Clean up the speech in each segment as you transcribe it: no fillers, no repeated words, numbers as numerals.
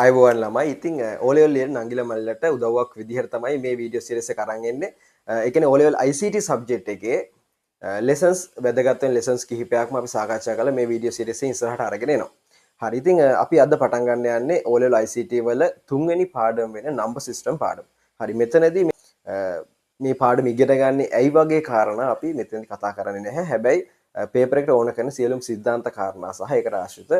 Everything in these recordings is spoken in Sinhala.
අයබෝවන් ළමයි. ඉතින් O level ලියන නංගිලා මල්ලට උදව්වක් විදිහට තමයි මේ වීඩියෝ සීරීස් එක අරන් එන්නේ. ඒ කියන්නේ O level ICT subject එකේ ලෙසන්ස් වැදගත් වෙන ලෙසන්ස් කිහිපයක්ම අපි සාකච්ඡා කරලා මේ වීඩියෝ සීරීස් එක ඉස්සරහට අරගෙන එනවා. හරි. ඉතින් අපි අද පටන් ගන්න යන්නේ O level ICT වල තුන්වෙනි පාඩම වෙන නම්බර් සිස්ටම් පාඩම. හරි. මෙතනදී මේ පාඩම ඉගෙන ගන්නේ ඇයි වගේ කාරණා අපි මෙතනදී කතා කරන්නේ නැහැ. හැබැයි පේපර් එකට ඕන කරන සියලුම සිද්ධාන්ත කාරණා සහ ඒකට ආශ්‍රිත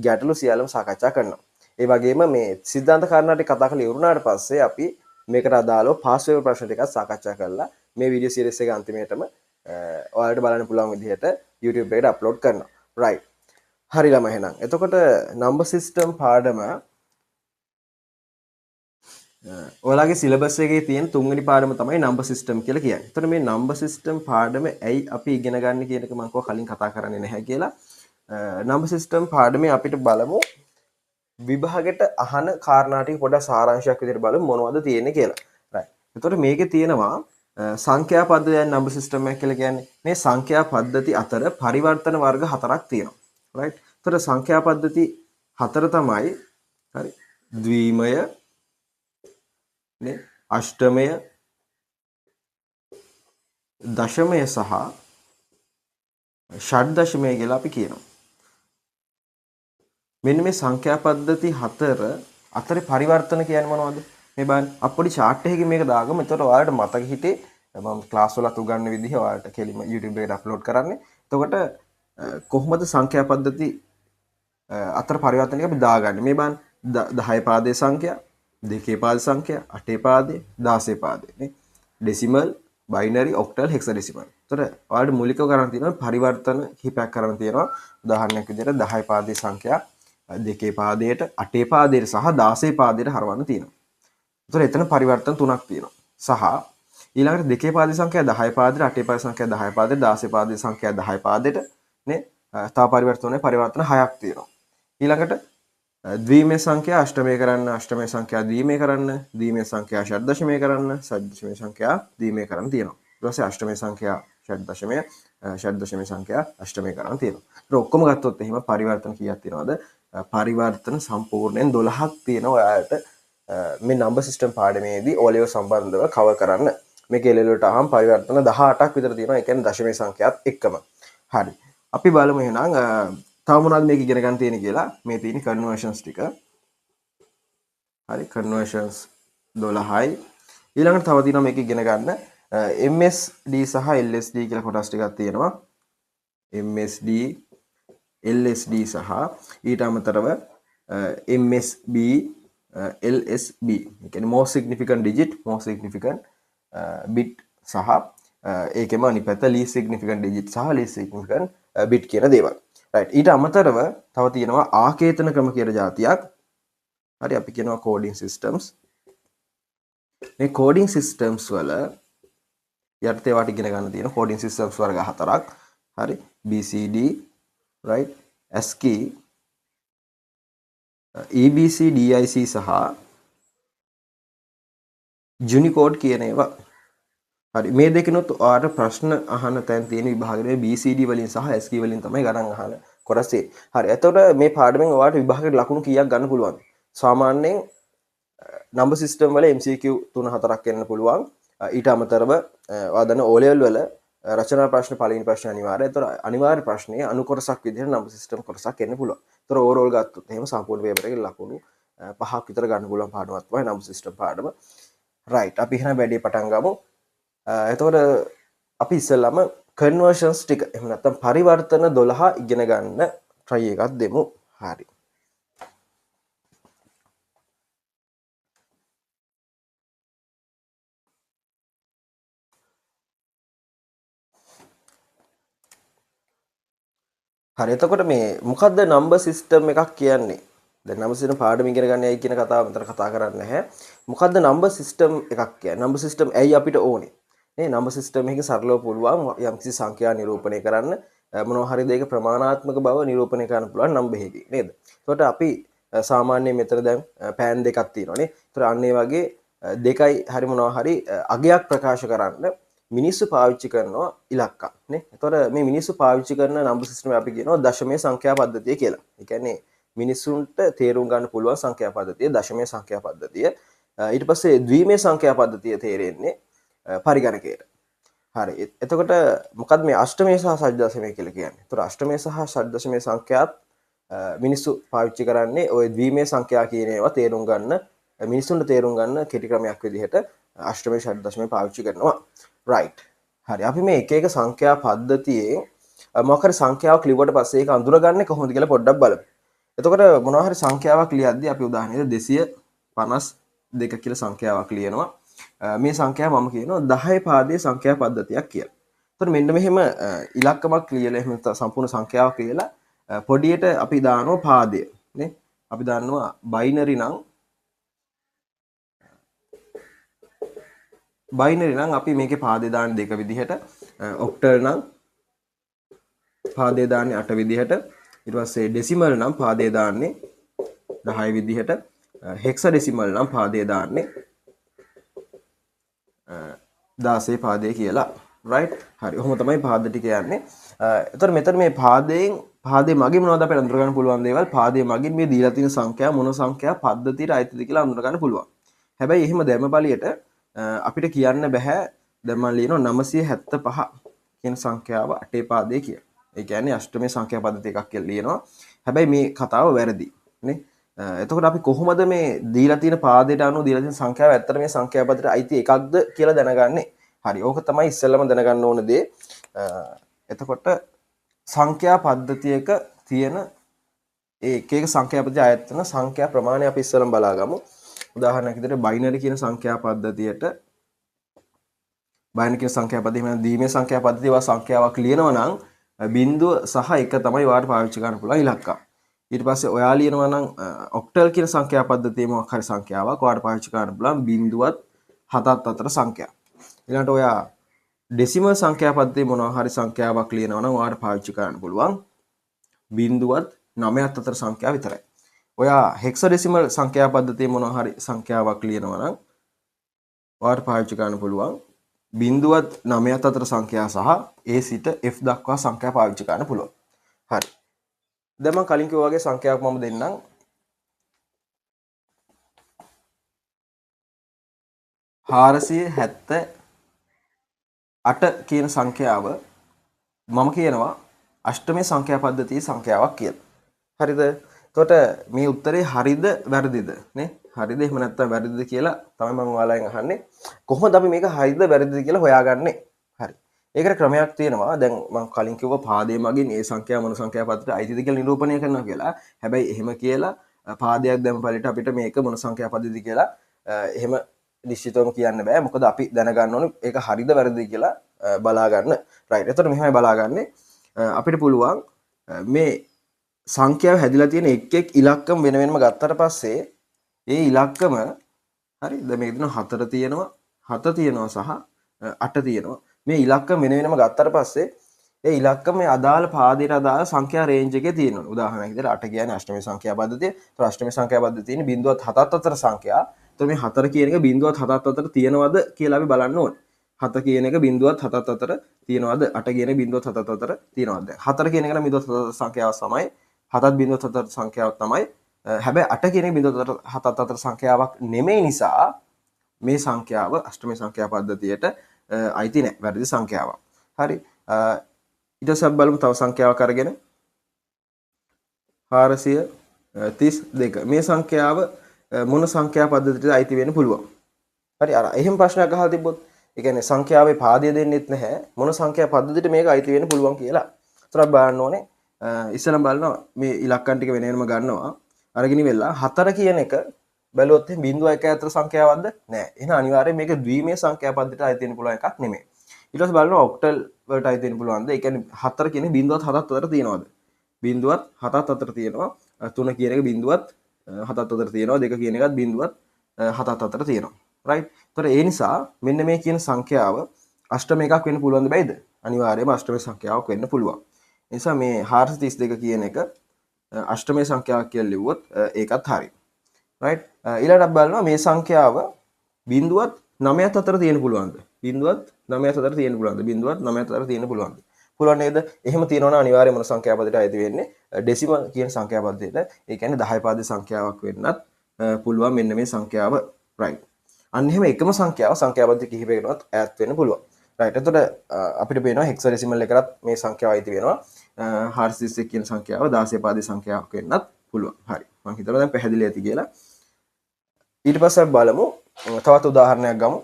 ගැටලු සියල්ලම සාකච්ඡා කරනවා. ඒ වගේම මේ සිද්ධාන්ත කාරණා ටික කතා කරලා ඉවර වුණාට පස්සේ අපි මේකට අදාළව පාස් පේපර් ප්‍රශ්න ටිකක් සාකච්ඡා කරලා මේ වීඩියෝ සීරීස් එක අන්තිමේටම ඔයාලට බලන්න පුළුවන් විදිහට YouTube එකට අප්ලෝඩ් කරනවා. රයිට්. හරි ළමයි එහෙනම්. එතකොට නම්බර් සිස්ටම් පාඩම ඔයාලගේ සිලබස් එකේ තියෙන තුන්වෙනි පාඩම තමයි නම්බර් සිස්ටම් කියලා කියන්නේ. එතකොට මේ නම්බර් සිස්ටම් පාඩම ඇයි අපි ඉගෙන ගන්න කියන එක මම කිව්වා කලින් කතා කරන්නේ නැහැ කියලා. නම්බර් සිස්ටම් පාඩමේ අපිට බලමු විභාගෙට අහන කාරණා ටික පොඩ්ඩක් සාරාංශයක් විදිහට බලමු මොනවද තියෙන්නේ කියලා. රයිට්. එතකොට මේකේ තියෙනවා සංඛ්‍යා පද්ධතිය නම්බර් සිස්ටම් එක කියලා කියන්නේ. මේ සංඛ්‍යා පද්ධති අතර පරිවර්තන වර්ග හතරක් තියෙනවා. රයිට්. එතකොට සංඛ්‍යා පද්ධති හතර තමයි හරි ද්විමය නේ අෂ්ටමය දශමය සහ ෂඩ්දශමය කියලා අපි කියනවා. මෙන්න මේ සංඛ්‍යා පද්ධති හතර අතරේ පරිවර්තන කියන්නේ මොනවද? මේ බලන්න අපි පොඩි චාට් එකකින් මේක දාගමු. එතකොට ඔයාලට මතක හිටේ මම ක්ලාස් වලත් උගන්වන විදිහ ඔයාලට කෙලින්ම YouTube එකට අප්ලෝඩ් කරන්නේ. එතකොට කොහොමද සංඛ්‍යා පද්ධති අතර පරිවර්තන එක අපි දාගන්නේ? මේ බලන්න 10 පාදයේ සංඛ්‍යා, දෙකේ පාද සංඛ්‍යා, අටේ පාදේ, 16 පාදේ නේ. Decimal, binary, octal, hexadecimal. එතකොට ඔයාලට මූලිකව කරන්න තියෙනවා පරිවර්තන කිහිපයක් කරන්න තියෙනවා. උදාහරණයක් විදිහට 10 පාදයේ සංඛ්‍යා දෙකේ පාදයට, අටේ පාදයට සහ 16 පාදයට හරවන්න තියෙනවා. එතකොට එතන පරිවර්තන තුනක් තියෙනවා. සහ ඊළඟට දෙකේ පාදයේ සංඛ්‍යා 10 පාදයට, අටේ පාදයේ සංඛ්‍යා 10 පාදයට, 16 පාදයේ සංඛ්‍යා 10 පාදයට නේ. තව පරිවර්තන පරිවර්තන හයක් තියෙනවා. ඊළඟට ද්විමය සංඛ්‍යා අෂ්ටමය කරන්න, අෂ්ටමය සංඛ්‍යා ද්විමය කරන්න, ද්විමය සංඛ්‍යා ෂඩ්දශමය කරන්න, ෂඩ්දශමය සංඛ්‍යා ද්විමය කරන්න තියෙනවා. ඊට පස්සේ අෂ්ටමය සංඛ්‍යා ෂඩ්දශමය, ෂඩ්දශමය සංඛ්‍යා අෂ්ටමය කරන්න තියෙනවා. ඒත් ඔක්කොම ගත්තොත් එහෙම පරිවර්තන කීයක් තියෙනවද? පරිවර්තන සම්පූර්ණයෙන් 12ක් තියෙනවා ඔයාලට මේ නම්බර් සිස්ටම් පාඩමේදී O level සම්බන්ධව කවර් කරන්න. මේක A level වලට ආවම පරිවර්තන 18ක් විතර තියෙනවා. ඒ කියන්නේ දශමය සංඛ්‍යාත් එක්කම. හරි. අපි බලමු එහෙනම් තව මොනවද මේක ඉගෙන ගන්න තියෙන්නේ කියලා. මේ තියෙන කන්වර්ෂන්ස් ටික. හරි, කන්වර්ෂන්ස් 12යි. ඊළඟට තව තියෙනවා මේක ඉගෙන ගන්න MSD සහ LSD කියලා කොටස් ටිකක් තියෙනවා. MSD, LSD සහ ඊට අමතරව MSB, LSB. ඒ කියන්නේ most significant digit, most significant bit සහ ඒකෙම අනිත් පැත්ත least significant digit සහ least significant bit කියන දේවල්. රයිට්. ඊට අමතරව තව තියෙනවා ආකේතන ක්‍රම කියලා જાතියක්. හරි, අපි කියනවා coding systems. මේ coding systems වල යටතේ වාට ඉගෙන ගන්න තියෙන coding systems වර්ග හතරක්. හරි, BCD, right, ASCII, EBC, DIC සහ Unicode කියන ඒවා. හරි, මේ දෙකිනුත් ඔයාලට ප්‍රශ්න අහන තැන් තියෙන විභාගෙ මේ BCD වලින් සහ ASCII වලින් තමයි ගණන් අහන කොටස් තියෙන්නේ. හරි, එතකොට මේ පාඩමෙන් ඔයාලට විභාගෙට ලකුණු කීයක් ගන්න පුළුවන්ද? සාමාන්‍යයෙන් නම්බර් සිස්ටම් වල MCQ 3-4ක් එන්න පුළුවන්. ඊට අමතරව ඔයා දන්න O level වල රචනා ප්‍රශ්න පළවෙනි ප්‍රශ්න අනිවාර්යයි. එතකොට අනිවාර්ය ප්‍රශ්නේ අනු කොටසක් විදිහට නම්බර් සිස්ටම් කොටසක් එන්න පුළුවන්. එතකොට ඕවරෝල් ගත්තොත් එහෙම සම්පූර්ණ පේපර් එකේ ලකුණු 5ක් විතර ගන්න පුළුවන් පාඩමක් තමයි නම්බර් සිස්ටම් පාඩම. රයිට්, අපි එහෙනම් වැඩේ පටන් ගමු. එතකොට අපි ඉස්සෙල්ලාම කන්වර්ෂන්ස් ටික එහෙම නැත්නම් පරිවර්තන 12 ඉගෙන ගන්න try එකක් දෙමු. හරි. හරි, එතකොට මේ මොකද්ද නම්බර් සිස්ටම් එකක් කියන්නේ? දැන් නම්බර් සිස්ටම් පාඩම ඉගෙන ගන්න යයි කියන කතාව මෙතන කතා කරන්නේ නැහැ. මොකද්ද නම්බර් සිස්ටම් එකක් කියන්නේ? නම්බර් සිස්ටම් ඇයි අපිට ඕනේ? නේ නම්බර් සිස්ටම් එකකින් සරලව පුළුවන් යම්කිසි සංඛ්‍යා නිරූපණය කරන්න, මොනවා හරි දෙයක ප්‍රමාණාත්මක බව නිරූපණය කරන්න පුළුවන් නම්බර් එකකින් නේද? එතකොට අපි සාමාන්‍යයෙන් මෙතන දැන් පෑන් දෙකක් තියෙනවා නේ. එතකොට අන්න ඒ වගේ දෙකයි හරි මොනවා හරි අගයක් ප්‍රකාශ කරන්න මිනිස්සු පාවිච්චි කරනවා ඉලක්කම් නේ. එතකොට මේ මිනිස්සු පාවිච්චි කරන නම්බර් සිස්ටම් එක අපි කියනවා දශමය සංඛ්‍යා පද්ධතිය කියලා. ඒ කියන්නේ මිනිසුන්ට තේරුම් ගන්න පුළුවන් සංඛ්‍යා පද්ධතිය දශමය සංඛ්‍යා පද්ධතිය. ඊට පස්සේ ද්විමය සංඛ්‍යා පද්ධතිය තේරෙන්නේ පරිගණකයට. හරි. එතකොට මොකද්ද මේ අෂ්ටමය සහ ෂඩ්දශමය කියලා කියන්නේ? එතකොට අෂ්ටමය සහ ෂඩ්දශමය සංඛ්‍යාත් මිනිස්සු පාවිච්චි කරන්නේ ඔය ද්විමය සංඛ්‍යා කියන ඒවා තේරුම් ගන්න, මිනිස්සුන්ට තේරුම් ගන්න කෙටි ක්‍රමයක් විදිහට අෂ්ටමය ෂඩ්දශමය පාවිච්චි කරනවා. රයිට්. හරි. අපි මේ එක එක සංඛ්‍යා පද්ධතියේ මොකක් හරි සංඛ්‍යාවක් ලිව්වට පස්සේ ඒක අඳුරගන්නේ කොහොමද කියලා පොඩ්ඩක් බලමු. එතකොට මොනවා හරි සංඛ්‍යාවක් ලියද්දී අපි උදාහරණයක් 252 කියලා සංඛ්‍යාවක් ලියනවා. මේ සංඛ්‍යාව මම කියනවා 10 පාදයේ සංඛ්‍යා පද්ධතියක් කියලා. එතකොට මෙන්න මෙහෙම ඉලක්කමක් ලියලා එහෙම නැත්නම් සම්පූර්ණ සංඛ්‍යාවක් ලියලා පොඩියට අපි දානවා පාදය නේ. අපි දානවා බයිනරි නම් අපි මේකේ පාදේ දාන්නේ දෙක විදිහට, ඔක්ටල් නම් පාදේ දාන්නේ 8 විදිහට, ඊට පස්සේ ඩෙසිමල් නම් පාදේ දාන්නේ 10 විදිහට, හෙක්සාඩෙසිමල් නම් පාදේ දාන්නේ 16 පාදේ කියලා. රයිට්. හරි. ඔහොම තමයි පාද ටික යන්නේ. එතකොට මෙතන මේ පාදේ මගින් මොනවද අපිට අඳුර ගන්න පුළුවන් දේවල්? පාදේ මගින් මේ දීලා තියෙන සංඛ්‍යා මොන සංඛ්‍යා පද්ධතියට අයිතිද කියලා අඳුර ගන්න පුළුවන්. හැබැයි එහෙම දැම්ම පළියට අපිට කියන්න බෑ. දැන් මම ලියනවා 975 කියන සංඛ්‍යාව 8 පාදේ කියලා. ඒ කියන්නේ අෂ්ටමේ සංඛ්‍යා පද්ධති එකක් කියලා ලියනවා. හැබැයි මේ කතාව වැරදි නේ. එතකොට අපි කොහොමද මේ දීලා තියෙන පාදයට අනුව දීලා තියෙන සංඛ්‍යාව ඇත්තට මේ සංඛ්‍යා පද්ධතියට අයිති එකක්ද කියලා දැනගන්නේ? හරි. ඕක තමයි ඉස්සෙල්ලම දැනගන්න ඕන දේ. එතකොට සංඛ්‍යා පද්ධතියක තියෙන ඒ එක එක සංඛ්‍යා පද්ධතිය අයත් වෙන සංඛ්‍යා ප්‍රමාණය අපි ඉස්සෙල්ලම බලාගමු. උදාහරණයක් විදිහට බයිනරි කියන සංඛ්‍යා පද්ධතියට බයිනරි කියන සංඛ්‍යා පද්ධතිය එහෙම නැත්නම් දීමේ සංඛ්‍යා පද්ධතිය වා සංඛ්‍යාවක් ලියනවා නම් බිංදුව සහ එක තමයි ඔයාලට පාවිච්චි කරන්න පුළුවන් ඉලක්කම්. ඊට පස්සේ ඔයා ලියනවා නම් ඔක්ටල් කියන සංඛ්‍යා පද්ධතියේ මොකක් හරි සංඛ්‍යාවක් ඔයාලට පාවිච්චි කරන්න පුළුවන් බිංදුවත් හතත් අතර සංඛ්‍යා. ඊළඟට ඔයා ඩෙසිමල් සංඛ්‍යා පද්ධතියේ මොනවා හරි සංඛ්‍යාවක් ලියනවා නම් ඔයාලට පාවිච්චි කරන්න පුළුවන් බිංදුවත් නවයත් අතර සංඛ්‍යා විතරයි. ඔයා හෙක්සාඩෙසිමල් සංඛ්‍යා පද්ධතියේ මොනවා හරි සංඛ්‍යාවක් ලියනවා නම් ඔයාලට පාවිච්චි කරන්න පුළුවන් බිංදුවත් නවයත් අතර සංඛ්‍යා සහ A සිට F දක්වා සංඛ්‍යා පාවිච්චි කරන්න පුළුවන්. හරි. දැන් මම කලින් කිව්වා වගේ සංඛ්‍යාවක් මම දෙන්නම්. 478 කියන සංඛ්‍යාව මම කියනවා අෂ්ටමේ සංඛ්‍යා පද්ධතියේ සංඛ්‍යාවක් කියලා. හරිද? එතකොට මේ උත්තරේ හරිද වැරදිද නේ? හරිද එහෙම නැත්නම් වැරදිද කියලා තමයි මම ඔයාලගෙන් අහන්නේ. කොහොමද අපි මේක හරිද වැරදිද කියලා හොයාගන්නේ? හරි. ඒකට ක්‍රමයක් තියෙනවා. දැන් මම කලින් කිව්වා පාදයේ මගින් ඒ සංඛ්‍යාව මොන සංඛ්‍යා පද්ධතියට අයිතිද කියලා නිරූපණය කරනවා කියලා. හැබැයි එහෙම කියලා පාදයක් දැම්ම පළියට අපිට මේක මොන සංඛ්‍යා පද්ධතියද කියලා එහෙම නිශ්චිතවම කියන්න බෑ. මොකද අපි දැනගන්න ඕනේ ඒක හරිද වැරදිද කියලා බලා ගන්න. රයිට්. එතකොට මෙහෙමයි බලාගන්නේ. අපිට පුළුවන් මේ සංඛ්‍යාව හැදිලා තියෙන එක් එක් ඉලක්කම වෙන වෙනම ගත්තට පස්සේ ඒ ඉලක්කම හරි දැන් මේක තියෙනවා 4 තියෙනවා 7 තියෙනවා සහ 8 තියෙනවා. මේ ඉලක්කම වෙන වෙනම ගත්තට පස්සේ ඒ ඉලක්කම මේ අදාළ පාදයට අදාළ සංඛ්‍යා රේන්ජ් එකේ තියෙනවා. උදාහරණයක් විදිහට 8 කියන්නේ අෂ්ටමී සංඛ්‍යා පද්ධතිය. ඒතර අෂ්ටමී සංඛ්‍යා පද්ධතියේ තියෙන බිංදුවත් හතත් අතර සංඛ්‍යා. ඒතර මේ 4 කියන එක බිංදුවත් හතත් අතර තියෙනවද කියලා අපි බලන්න ඕනේ. 7 කියන එක බිංදුවත් හතත් අතර තියෙනවද? 8 කියන එක බිංදුවත් හතත් අතර තියෙනවද? 4 කියන එක නම් බිංදුවත් හතත් අතර සංඛ්‍යාවක් තමයි. හතත් බිංදුවත් හතත් අතර සංඛ්‍යාවක් තමයි. හැබැයි 8 කියන එක බිංදුවත් හතත් අතර සංඛ්‍යාවක් නෙමෙයි නිසා මේ සංඛ්‍යාව අෂ්ටමී සංඛ්‍යා පද්ධතියට අයිති නෑ. වැරදි සංඛ්‍යාවක්. හරි. ඊට පස්සේ අපි බලමු තව සංඛ්‍යාවක් අරගෙන 432 මේ සංඛ්‍යාව මොන සංඛ්‍යා පද්ධතියටද අයිති වෙන්න පුළුවන්? හරි. අර එහෙම ප්‍රශ්නයක් අහලා තිබ්බොත් ඒ කියන්නේ සංඛ්‍යාවේ පාදය දෙන්නෙත් නැහැ මොන සංඛ්‍යා පද්ධතියට මේක අයිති වෙන්න පුළුවන් කියලා. ඒතර අපි බලන්න ඕනේ. ඉස්සෙල්ලම බලනවා මේ ඉලක්කම් ටික වෙන වෙනම ගන්නවා. අරගෙන ඉවෙලා 4 කියන එක බැලුවොත් එහෙනම් 0.1 අතර සංඛ්‍යාවක්ද? නෑ. එහෙනම් අනිවාර්යයෙන් මේක ද්විමය සංඛ්‍යා පද්ධතියට අයිති වෙන්න පුළුවන් එකක් නෙමෙයි. ඊට පස්සේ බලනවා ඔක්ටල් වලට අයිති වෙන්න පුළුවන්ද? ඒ කියන්නේ 4 කියන බිංදුවත් හතත් අතර තියෙනවද? බිංදුවත් හතත් අතර තියෙනවා. 3 කියන එක බිංදුවත් හතත් අතර තියෙනවා. 2 කියන එකත් බිංදුවත් හතත් අතර තියෙනවා. රයිට්. ඒතර ඒ නිසා මෙන්න මේ කියන සංඛ්‍යාව අෂ්ටම එකක් වෙන්න පුළුවන්ද බැයිද? අනිවාර්යයෙන්ම අෂ්ටම සංඛ්‍යාවක් වෙන්න පුළුවන්. ඒ නිසා මේ 432 කියන එක අෂ්ටමේ සංඛ්‍යාවක් කියලා ලිව්වොත් ඒකත් හරි. රයිට්. ඊළඟට අපි බලනවා මේ සංඛ්‍යාව බිංදුවත් නවයත් අතර තියෙන්න පුළුවන්ද? බිංදුවත් නවයත් අතර තියෙන්න පුළුවන්ද? බිංදුවත් නවයත් අතර තියෙන්න පුළුවන්ද? පුළුවන් නේද? එහෙම තියෙනවා නම් අනිවාර්යයෙන් මොන සංඛ්‍යා පද්ධතියට අයිති වෙන්නේ? ඩෙසිමල් කියන සංඛ්‍යා පද්ධතියට. ඒ කියන්නේ 10 පාදයේ සංඛ්‍යාවක් වෙන්නත් පුළුවන් මෙන්න මේ සංඛ්‍යාව. රයිට්. අන්න එහෙම එකම සංඛ්‍යාව සංඛ්‍යා පද්ධති කිහිපයකටවත් ඈත් වෙන්න පුළුවන්. රයිට්. එතකොට අපිට පේනවා හෙක්සාඩෙසිමල් එකටත් මේ සංඛ්‍යාව අයිති වෙනවා. 431 කියන සංඛ්‍යාව 16 පාදයේ සංඛ්‍යාවක් වෙන්නත් පුළුවන්. හරි. මං හිතනවා දැන් පැහැදිලි ඇති කියලා. ඊට පස්සේ අපි බලමු තවත් උදාහරණයක් ගමු.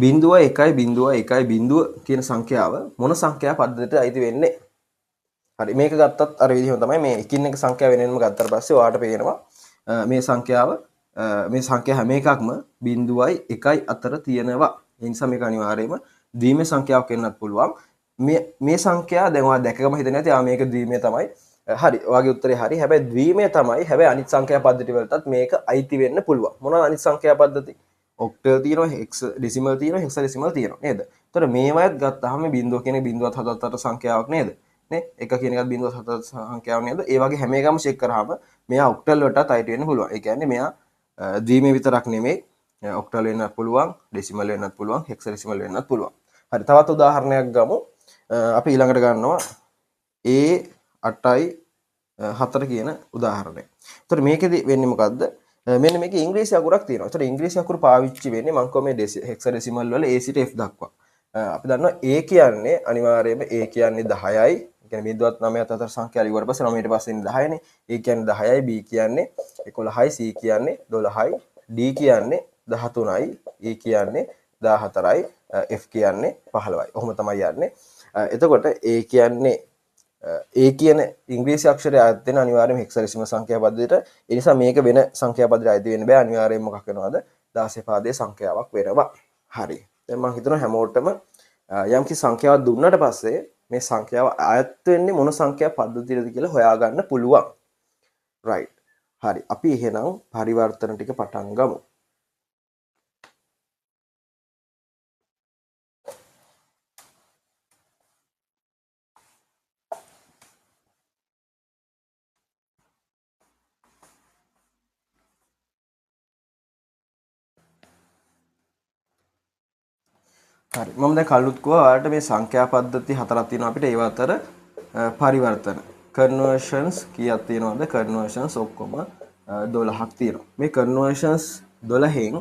0 1 0 1 0 කියන සංඛ්‍යාව මොන සංඛ්‍යා පද්ධතියට අයිති වෙන්නේ? හරි. මේක ගත්තත් අර විදිහම තමයි. මේ එකින් එක සංඛ්‍යාව වෙනෙන්ම ගත්තට පස්සේ ඔයාලට පේනවා මේ සංඛ්‍යාව මේ සංඛ්‍යා හැම එකක්ම 0යි 1යි අතර තියෙනවා. ඒ නිසා මේක අනිවාර්යයෙන්ම ද්විමය සංඛ්‍යාවක් වෙන්නත් පුළුවන්. මේ සංඛ්‍යා දැන් ඔයා දැකගම හිතන්නේ නැති ආ මේක ද්විමය තමයි. හරි. ඔයාගේ උත්තරේ හරි. හැබැයි ද්විමය තමයි. හැබැයි අනිත් සංඛ්‍යා පද්ධති වලටත් මේක අයිති වෙන්න පුළුවන්. මොනවද අනිත් සංඛ්‍යා පද්ධති? ඔක්ටල් තියෙනවා, හෙක්ස් ඩෙසිමල් තියෙනවා, හෙක්සාඩෙසිමල් තියෙනවා නේද? එතකොට මේවයත් ගත්තාම මේ බිංදුව කියන බිංදුවත් හතත් අට සංඛ්‍යාවක් නේද? නේ? එක කියන එකත් බිංදුවත් හතත් සංඛ්‍යාවක් නේද? ඒ වගේ හැම එකම චෙක් කරාම මෙයා ඔක්ටල් වලටත් අයිති වෙන්න පුළුවන්. ඒ කියන්නේ මෙයා ද්විමය විතරක් නෙමෙයි, ඔක්ටල් වෙන්නත් පුළුවන්, ඩෙසිමල් වෙන්නත් පුළුවන්, හෙක්සාඩෙසිමල් වෙන්නත් පුළුවන්. හරි. තවත් උදාහරණයක් ගමු. අපි ඊළඟට ගන්නවා A 8යි 4 කියන උදාහරණය. එතකොට මේකෙදි වෙන්නේ මොකද්ද? මෙන්න මේකේ ඉංග්‍රීසි අකුරක් තියෙනවා. එතකොට ඉංග්‍රීසි අකුරු පාවිච්චි වෙන්නේ මං කිව්වා මේ හෙක්සාඩෙසිමල් වල A සිට F දක්වා. අපි දන්නවා A කියන්නේ අනිවාර්යයෙන්ම A කියන්නේ 10යි. ඒ කියන්නේ බිංදුවත් නවයත් අතර සංඛ්‍යා ලිව්වට පස්සේ නවයට පස්සේ එන්නේ 10නේ. A කියන්නේ 10යි, B කියන්නේ 11යි, C කියන්නේ 12යි, D කියන්නේ 13යි, E කියන්නේ 14යි, F කියන්නේ 15යි. ඔහොම තමයි යන්නේ. එතකොට A කියන්නේ A කියන ඉංග්‍රීසි අක්ෂරය අයත් වෙන අනිවාර්යයෙන්ම හෙක්සාඩෙසිමල් සංඛ්‍යා පද්ධතියට. ඒ නිසා මේක වෙන සංඛ්‍යා පද්ධතියට අයිති වෙන්න බෑ. අනිවාර්යයෙන්ම මොකක් වෙනවද? 16 පාදයේ සංඛ්‍යාවක් වෙනවා. හරි. දැන් මම හිතනවා හැමෝටම යම්කිසි සංඛ්‍යාවක් දුන්නට පස්සේ මේ සංඛ්‍යාව අයත් වෙන්නේ මොන සංඛ්‍යා පද්ධතියටද කියලා හොයාගන්න පුළුවන්. රයිට්. හරි. අපි එහෙනම් පරිවර්තන ටික පටන් ගමු. හරි. මම දැන් කලිනුත් කිව්වා ඔයාලට මේ සංඛ්‍යා පද්ධති හතරක් තියෙනවා අපිට. ඒව අතර පරිවර්තන කන්වර්ෂන්ස් කීයක් තියෙනවද? කන්වර්ෂන්ස් ඔක්කොම 12ක් තියෙනවා. මේ කන්වර්ෂන්ස් 12න්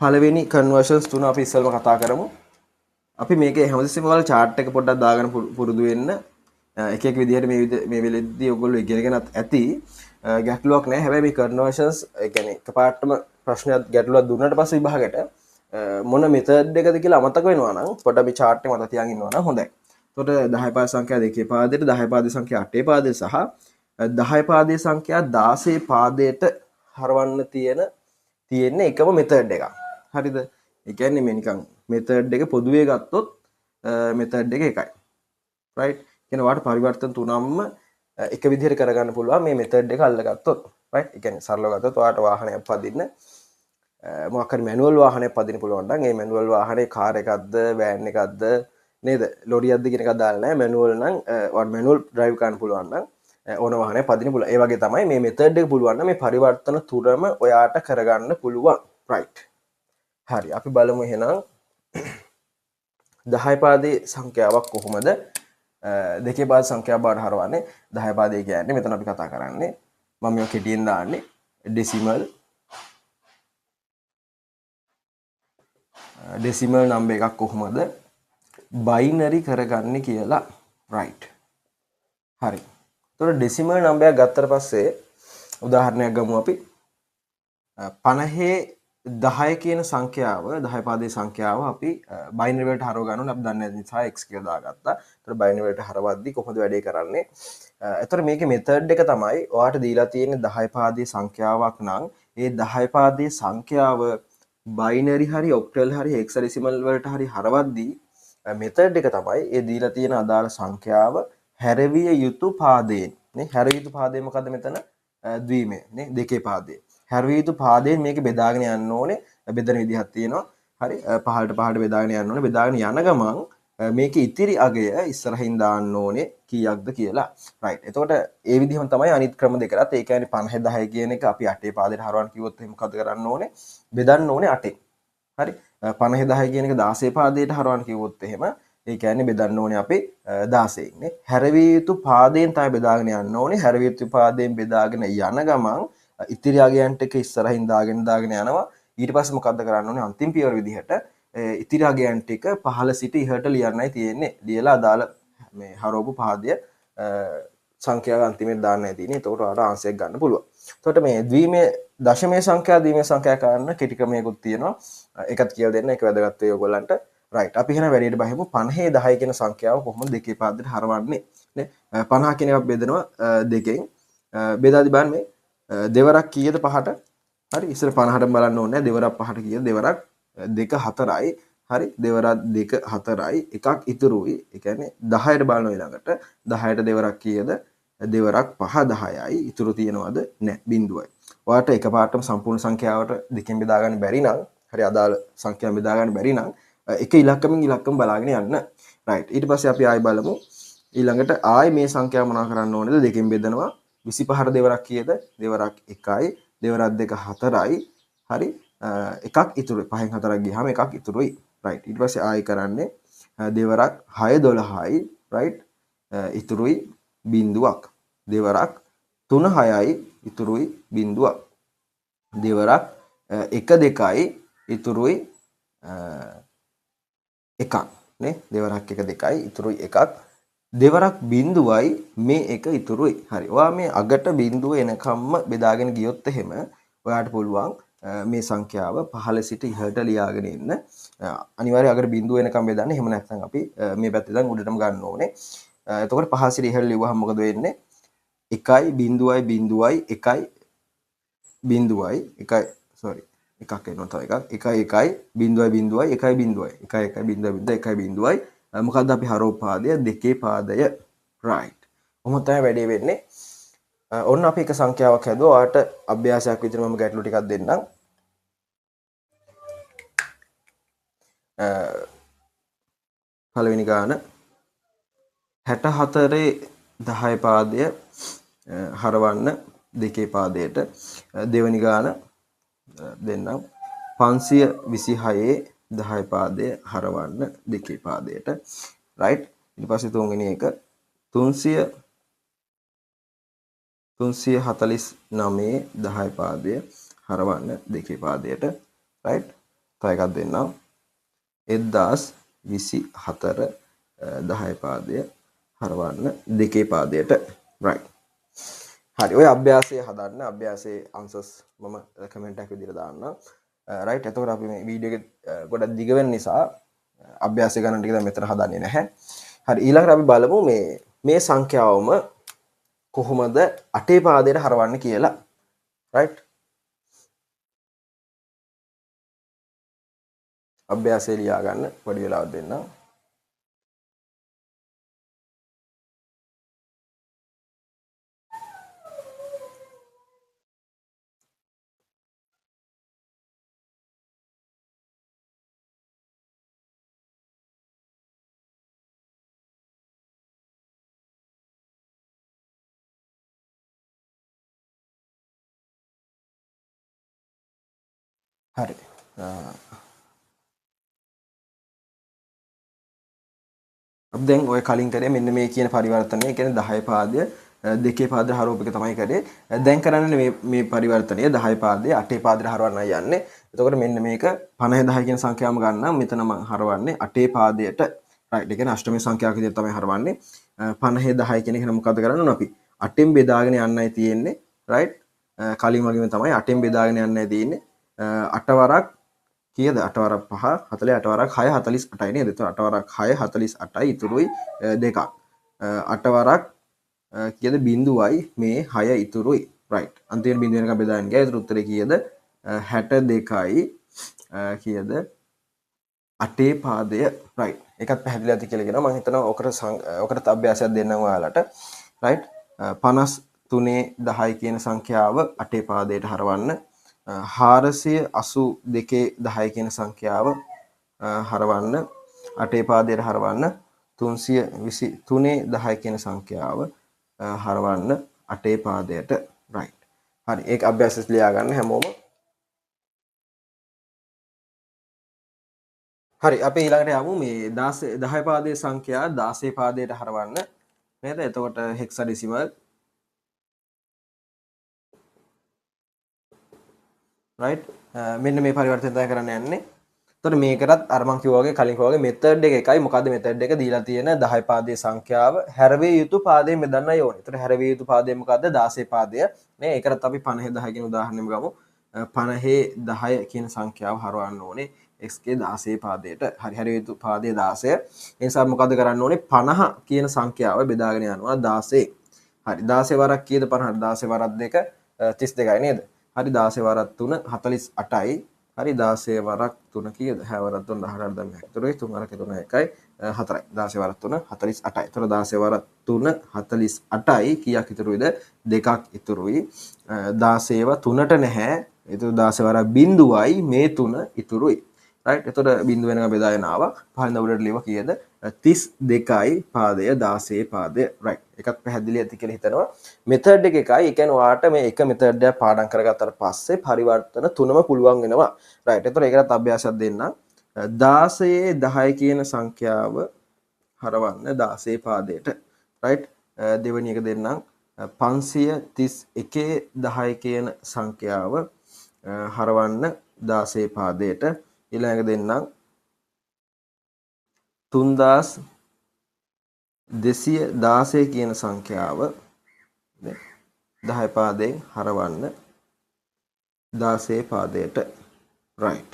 පළවෙනි කන්වර්ෂන්ස් තුන අපි ඉස්සෙල්ලම කතා කරමු. අපි මේකේ හැමතිස්සෙම ඔයාලා චාට් එක පොඩ්ඩක් දාගෙන පුරුදු වෙන්න. එක එක විදිහට මේ වෙලෙද්දී ඔයගොල්ලෝ ඉගෙනගෙනත් ඇති. ගැටලුවක් නෑ. හැබැයි මේ කන්වර්ෂන්ස් ඒ කියන්නේ එකපාරටම ප්‍රශ්නයක් ගැටලුවක් දුන්නට පස්සේ විභාගෙට මොන මෙතඩ් එකද කියලා අමතක වෙනවා නම් පොඩ්ඩක් මේ චාට් එක මතක තියාගෙන ඉන්නවා නම් හොඳයි. එතකොට 10 පාද සංඛ්‍යා දෙකේ පාදයට, 10 පාදයේ සංඛ්‍යා අටේ පාදයට සහ 10 පාදයේ සංඛ්‍යා 16 පාදයට හරවන්න තියෙන්නේ එකම මෙතඩ් එකක්. හරිද? ඒ කියන්නේ මේ නිකන් මෙතඩ් එක පොදුවේ ගත්තොත් මෙතඩ් එක එකයි. රයිට්? කියන්නේ ඔයාලට පරිවර්තන තුනක්ම එක විදිහට කරගන්න පුළුවන් මේ මෙතඩ් එක අල්ලගත්තොත්. රයිට්? ඒ කියන්නේ සරලව ගත්තොත් ඔයාලට වාහනයක් පදින්න මොකක් හරි මැනුවල් වාහනයක් පදින්න පුළුවන් නම් ඒ මැනුවල් වාහනේ කාර් එකක්ද වෑන් එකක්ද නේද ලොරියක්ද කියන එකක් දාලා නැහැ. මැනුවල් නම් ඔයාලට මැනුවල් ඩ්‍රයිව් කරන්න පුළුවන් නම් ඕන වාහනයක් පදින්න පුළුවන්. ඒ වගේ තමයි මේ මෙතඩ් එක පුළුවන් නම් මේ පරිවර්තන තුනම ඔයාට කරගන්න පුළුවන්. රයිට්. හරි. අපි බලමු එහෙනම් 10 පාදයේ සංඛ්‍යාවක් කොහොමද දෙකේ පාද සංඛ්‍යාව බවට හරවන්නේ. 10 පාදයේ කියන්නේ මෙතන අපි කතා කරන්නේ මම මේක කෙටියෙන් දාන්නේ ඩෙසිමල් නම්බර් එකක් කොහොමද බයිනරි කරගන්නේ කියලා. රයිට්. හරි. එතකොට ඩෙසිමල් නම්බරයක් ගත්තට පස්සේ උදාහරණයක් ගමු අපි. පනහේ 10 කියන සංඛ්‍යාව 10 පාදයේ සංඛ්‍යාව අපි බයිනරි වලට හරව ගන්න ඕනේ. අපි දන්නේ නැති නිසා x කියලා දාගත්තා. එතකොට බයිනරි වලට හරවද්දි කොහොමද වැඩේ කරන්නේ? එතකොට මේකේ මෙතඩ් එක තමයි ඔයාට දීලා තියෙන 10 පාදයේ සංඛ්‍යාවක් නම් ඒ 10 පාදයේ සංඛ්‍යාව බයිනරි හරි ඔක්ටල් හරි හෙක්සාඩෙසිමල් වලට හරි හරවද්දී මෙතඩ් එක තමයි ඒ දීලා තියෙන අදාළ සංඛ්‍යාව හැරවිය යුතු පාදයෙන් නේ. හැරවිය යුතු පාදය මොකද්ද මෙතන? ද්විමය නේ, දෙකේ පාදය. හැරවිය යුතු පාදයෙන් මේක බෙදාගෙන යන්න ඕනේ. බෙදෙන විදිහක් තියෙනවා. හරි, පහළට පහළට බෙදාගෙන යන්න ඕනේ. බෙදාගෙන යන ගමන් මේකේ ඉතිරි අගය ඉස්සරහින් දාන්න ඕනේ කීයක්ද කියලා. රයිට්. එතකොට ඒ විදිහම තමයි අනිත් ක්‍රම දෙකටත්. ඒ කියන්නේ 50 10 කියන එක අපි අටේ පාදයට හරවන්න කිව්වොත් එහෙනම් මොකද කරන්න ඕනේ? බෙදන්න ඕනේ අටෙන්. හරි. 50 10 කියන එක 16 පාදයට හරවන්න කිව්වොත් එහෙම ඒ කියන්නේ බෙදන්න ඕනේ අපි 16න් නේ. හැරවිය යුතු පාදයෙන් තමයි බෙදාගෙන යන්න ඕනේ. හැරවිය යුතු පාදයෙන් බෙදාගෙන යන ගමන් ඉතිරි අගයන් ටික ඉස්සරහින් දාගෙන දාගෙන යනවා. ඊට පස්සේ මොකද්ද කරන්න ඕනේ? අන්තිම පියවර විදිහට ඉතිරි අගයන් ටික පහළ සිට ඉහළට ලියන්නයි තියෙන්නේ. ලියලා අදාළ මේ හරවපු පාදය සංඛ්‍යාව අන්තිමේට දාන්නයි තියෙන්නේ. එතකොට ඔයාලට ආන්සර් එක ගන්න පුළුවන්. එතකොට මේ ද්විමය දශමය සංඛ්‍යා ද්විමය සංඛ්‍යා කරන්න කෙටි ක්‍රමයකුත් තියෙනවා. ඒකත් කියලා දෙන්න. ඒක වැදගත් වෙයි ඔයගොල්ලන්ට. රයිට්. අපි එහෙනම් වැඩේට බහිමු. 50 10 කියන සංඛ්‍යාව කොහොමද දෙකේ පාදයට හරවන්නේ නේ? 50 කියන එකක් බෙදනවා දෙකෙන්. බෙදාදි බලන්න මේ දෙවරක් කීයද පහට? හරි. ඉස්සර 50ටම බලන්න ඕනේ නෑ. දෙවරක් පහට කීයද? දෙවරක් 2 4යි. හරි. දෙවරක් 2 4යි. එකක් ඉතුරුයි. ඒ කියන්නේ 10ට බලනවා ඊළඟට. 10ට දෙවරක් කීයද? දෙවරක් 5 10යි. ඉතුරු තියනවද? නෑ. බිංදුවයි. ඔයාට එකපාරටම සම්පූර්ණ සංඛ්‍යාවට දෙකෙන් බෙදා ගන්න බැරි නම්, හරි, අදාළ සංඛ්‍යාව බෙදා ගන්න බැරි නම් එක ඉලක්කමින් ඉලක්කම බලාගෙන යන්න. රයිට්. ඊට පස්සේ අපි ආයි බලමු. ඊළඟට ආයි මේ සංඛ්‍යාව මොනවා කරන්න ඕනේද? දෙකෙන් බෙදනවා. 25ට දෙවරක් කීයද? දෙවරක් 1යි. දෙවරක් 2 4යි. හරි. එකක් ඉතුරුයි. පහෙන් හතරක් ගියාම එකක් ඉතුරුයි. රයිට්. ඊට පස්සේ ආයි කරන්නේ දෙවරක් 6 12යි. රයිට්. ඉතුරුයි බිංදුවක්. දෙවරක් 3 6යි ඉතුරුයි බිංදුවක්. දෙවරක් 1 2යි ඉතුරුයි එකක් නේ. දෙවරක් 1 2යි ඉතුරුයි එකක්. දෙවරක් බිංදුවයි මේ එක ඉතුරුයි. හරි. ඔයා මේ අගට බිංදුව එනකම්ම බෙදාගෙන ගියොත් එහෙම ඔයාට පුළුවන් මේ සංඛ්‍යාව පහළ සිට ඉහළට ලියාගෙන එන්න. අනිවාර්යයෙන් අගට බිංදුව එනකම් බෙදන්න. එහෙම නැත්නම් අපි මේ පැත්තේ ඉඳන් උඩටම ගන්න ඕනේ. එතකොට පහළ සිට ඉහළට ලිව්වහම මොකද වෙන්නේ? 1යි බිංදුවයි බිංදුවයි 1යි බිංදුවයි 1යි සෝරි එකක් එනවා තව එකක් 1යි 1යි බිංදුවයි බිංදුවයි 1යි බිංදුවයි 1යි 1යි බිංදුවයි බිංදුවයි 1යි බිංදුවයි. මොකද්ද අපි හරෝපාදය? දෙකේ පාදය. රයිට්. කොහොම තමයි වැඩේ වෙන්නේ? ඔන්න අපි එක සංඛ්‍යාවක් හැදුවා. ඔයාලට අභ්‍යාසයක් විදිහට මම ගැටලු ටිකක් දෙන්නම්. පළවෙනි ගාන 64 10 පාදය හරවන්න දෙකේ පාදයට. දෙවෙනි ගාන දෙන්නම් 526 10 පාදය හරවන්න දෙකේ පාදයට. රයිට්. ඊට පස්සේ තුන්වෙනි එක 349 10 පාදය හරවන්න දෙකේ පාදයට. රයිට්. තව එකක් දෙන්නම් 1024 10 පාදය හරවන්න දෙකේ පාදයට. රයිට්. හරි. ඔය අභ්‍යාසය හදන්න. අභ්‍යාසයේ ආන්සර්ස් මම කමෙන්ට් එකක් විදිහට දාන්නම්. රයිට්. එතකොට අපි මේ වීඩියෝ එක ගොඩක් දිග වෙන නිසා අභ්‍යාසය ගණන් ටික දැන් මෙතන හදන්නේ නැහැ. හරි. ඊළඟට අපි බලමු මේ සංඛ්‍යාවම කොහොමද අටේ පාදයට හරවන්න කියලා. රයිට්. අභ්‍යාසය ලියා ගන්න පොඩි වෙලාවක් දෙන්නම්. හරි. අපි දැන් ඔය කලින් කරේ මෙන්න මේ කියන පරිවර්තනය, ඒ කියන්නේ 10 පාදය දෙකේ පාදයට හරවපු එක තමයි කරේ. දැන් කරන්නේ මේ පරිවර්තනය 10 පාදය 8 පාදයට හරවන්නයි යන්නේ. එතකොට මෙන්න මේක 50 10 කියන සංඛ්‍යාවම ගන්නම්. මෙතන මම හරවන්නේ 8 පාදයට. රයිට්. ඒ කියන්නේ අෂ්ටමී සංඛ්‍යාවක් විදිහට තමයි හරවන්නේ. 50 10 කියන එක නම් මොකද්ද කරන්න ඕන අපි? 8න් බෙදාගෙන යන්නයි තියෙන්නේ. රයිට්. කලින් වගේම තමයි 8න් බෙදාගෙන යන්නයි තියෙන්නේ. 8 වරක් කීයද? 8 වරක් 5 48 වරක් 6 48යි නේද? එතකොට 8 වරක් 6 48යි ඉතුරුයි දෙකක්. 8 වරක් කීයද? බිංදුවයි මේ 6 ඉතුරුයි. රයිට්. අන්තිම බිංදුව වෙනකම් බෙදාගෙන ගියා. ඒතර උත්තරේ කීයද? 62යි කීයද? 8 පාදය. රයිට්. ඒකත් පැහැදිලි ඇති කියලා කියනවා. මම හිතනවා ඔකට අභ්‍යාසයක් දෙන්නම් ඔයාලට. රයිට්. 53 10 කියන සංඛ්‍යාව 8 පාදයට හරවන්න. 482 10 කියන සංඛ්‍යාව හරවන්න 8 පාදයට හරවන්න. 323 10 කියන සංඛ්‍යාව හරවන්න 8 පාදයට. රයිට්. හරි. ඒක අභ්‍යාසෙත් ලියා ගන්න හැමෝම. හරි, අපි ඊළඟට යමු මේ 16 10 පාදයේ සංඛ්‍යා 16 පාදයට හරවන්න නේද? එතකොට හෙක්සාඩෙසිමල් රයිට්, මෙන්න මේ පරිවර්තනය තමයි කරන්න යන්නේ. එතකොට මේකටත් අර මං කිව්වා වගේ කලින් කිව්වා වගේ මෙතඩ් එක එකයි. මොකද්ද මෙතඩ් එක? දීලා තියෙන 10 පාදයේ සංඛ්‍යාව හැරවිය යුතු පාදයෙන් බෙදන්නයි ඕනේ. එතකොට හැරවිය යුතු පාදය මොකද්ද? 16 පාදය. නේ ඒකටත් අපි 50 10 කියන උදාහරණෙම ගමු. 50 10 කියන සංඛ්‍යාව හරවන්න ඕනේ x ගේ 16 පාදයට. හරි, හැරවිය යුතු පාදය 16. ඒ නිසා මොකද්ද කරන්න ඕනේ? 50 කියන සංඛ්‍යාව බෙදාගෙන යනවා 16. හරි, 16 වරක් කීයද 50? 16 වරක් 2 32යි නේද? හරි, 16 වරක් 3 48යි. හරි, 16 වරක් 3 කීයද? 6 වරක් 3 18 දැන් ඉතුරුයි 3 වරක් 3 1යි 4යි. 16 වරක් 3 48යි. එතකොට 16 වරක් 3 48යි කීයක් ඉතුරුයිද? දෙකක් ඉතුරුයි. 16 ව 3ට නැහැ. එතකොට 16 වරක් බිංදුවයි මේ 3 ඉතුරුයි. රයිට්, එතකොට බිංදුව වෙනකම් බෙදාගෙන ආවා. පහෙන් උඩට ලියුවා කීයද? 32යි පාදය 16 පාදය. රයිට්, එකක් පැහැදිලි ඇති කියලා හිතනවා. මෙතඩ් එක එකයි. ඒ කියන්නේ ඔයාට මේ එක මෙතඩ් එකක් පාඩම් කරගත්තාට පස්සේ පරිවර්තන තුනම පුළුවන් වෙනවා. රයිට්, එතකොට ඒකටත් අභ්‍යාසයක් දෙන්නම්. 16 10 කියන සංඛ්‍යාව හරවන්න 16 පාදයට. රයිට්, දෙවෙනි එක දෙන්නම්. 531 10 කියන සංඛ්‍යාව හරවන්න 16 පාදයට. ඊළඟ එක දෙන්නම්. 3216 කියන සංඛ්‍යාව 10 පාදයෙන් හරවන්න 16 පාදයට. රයිට්,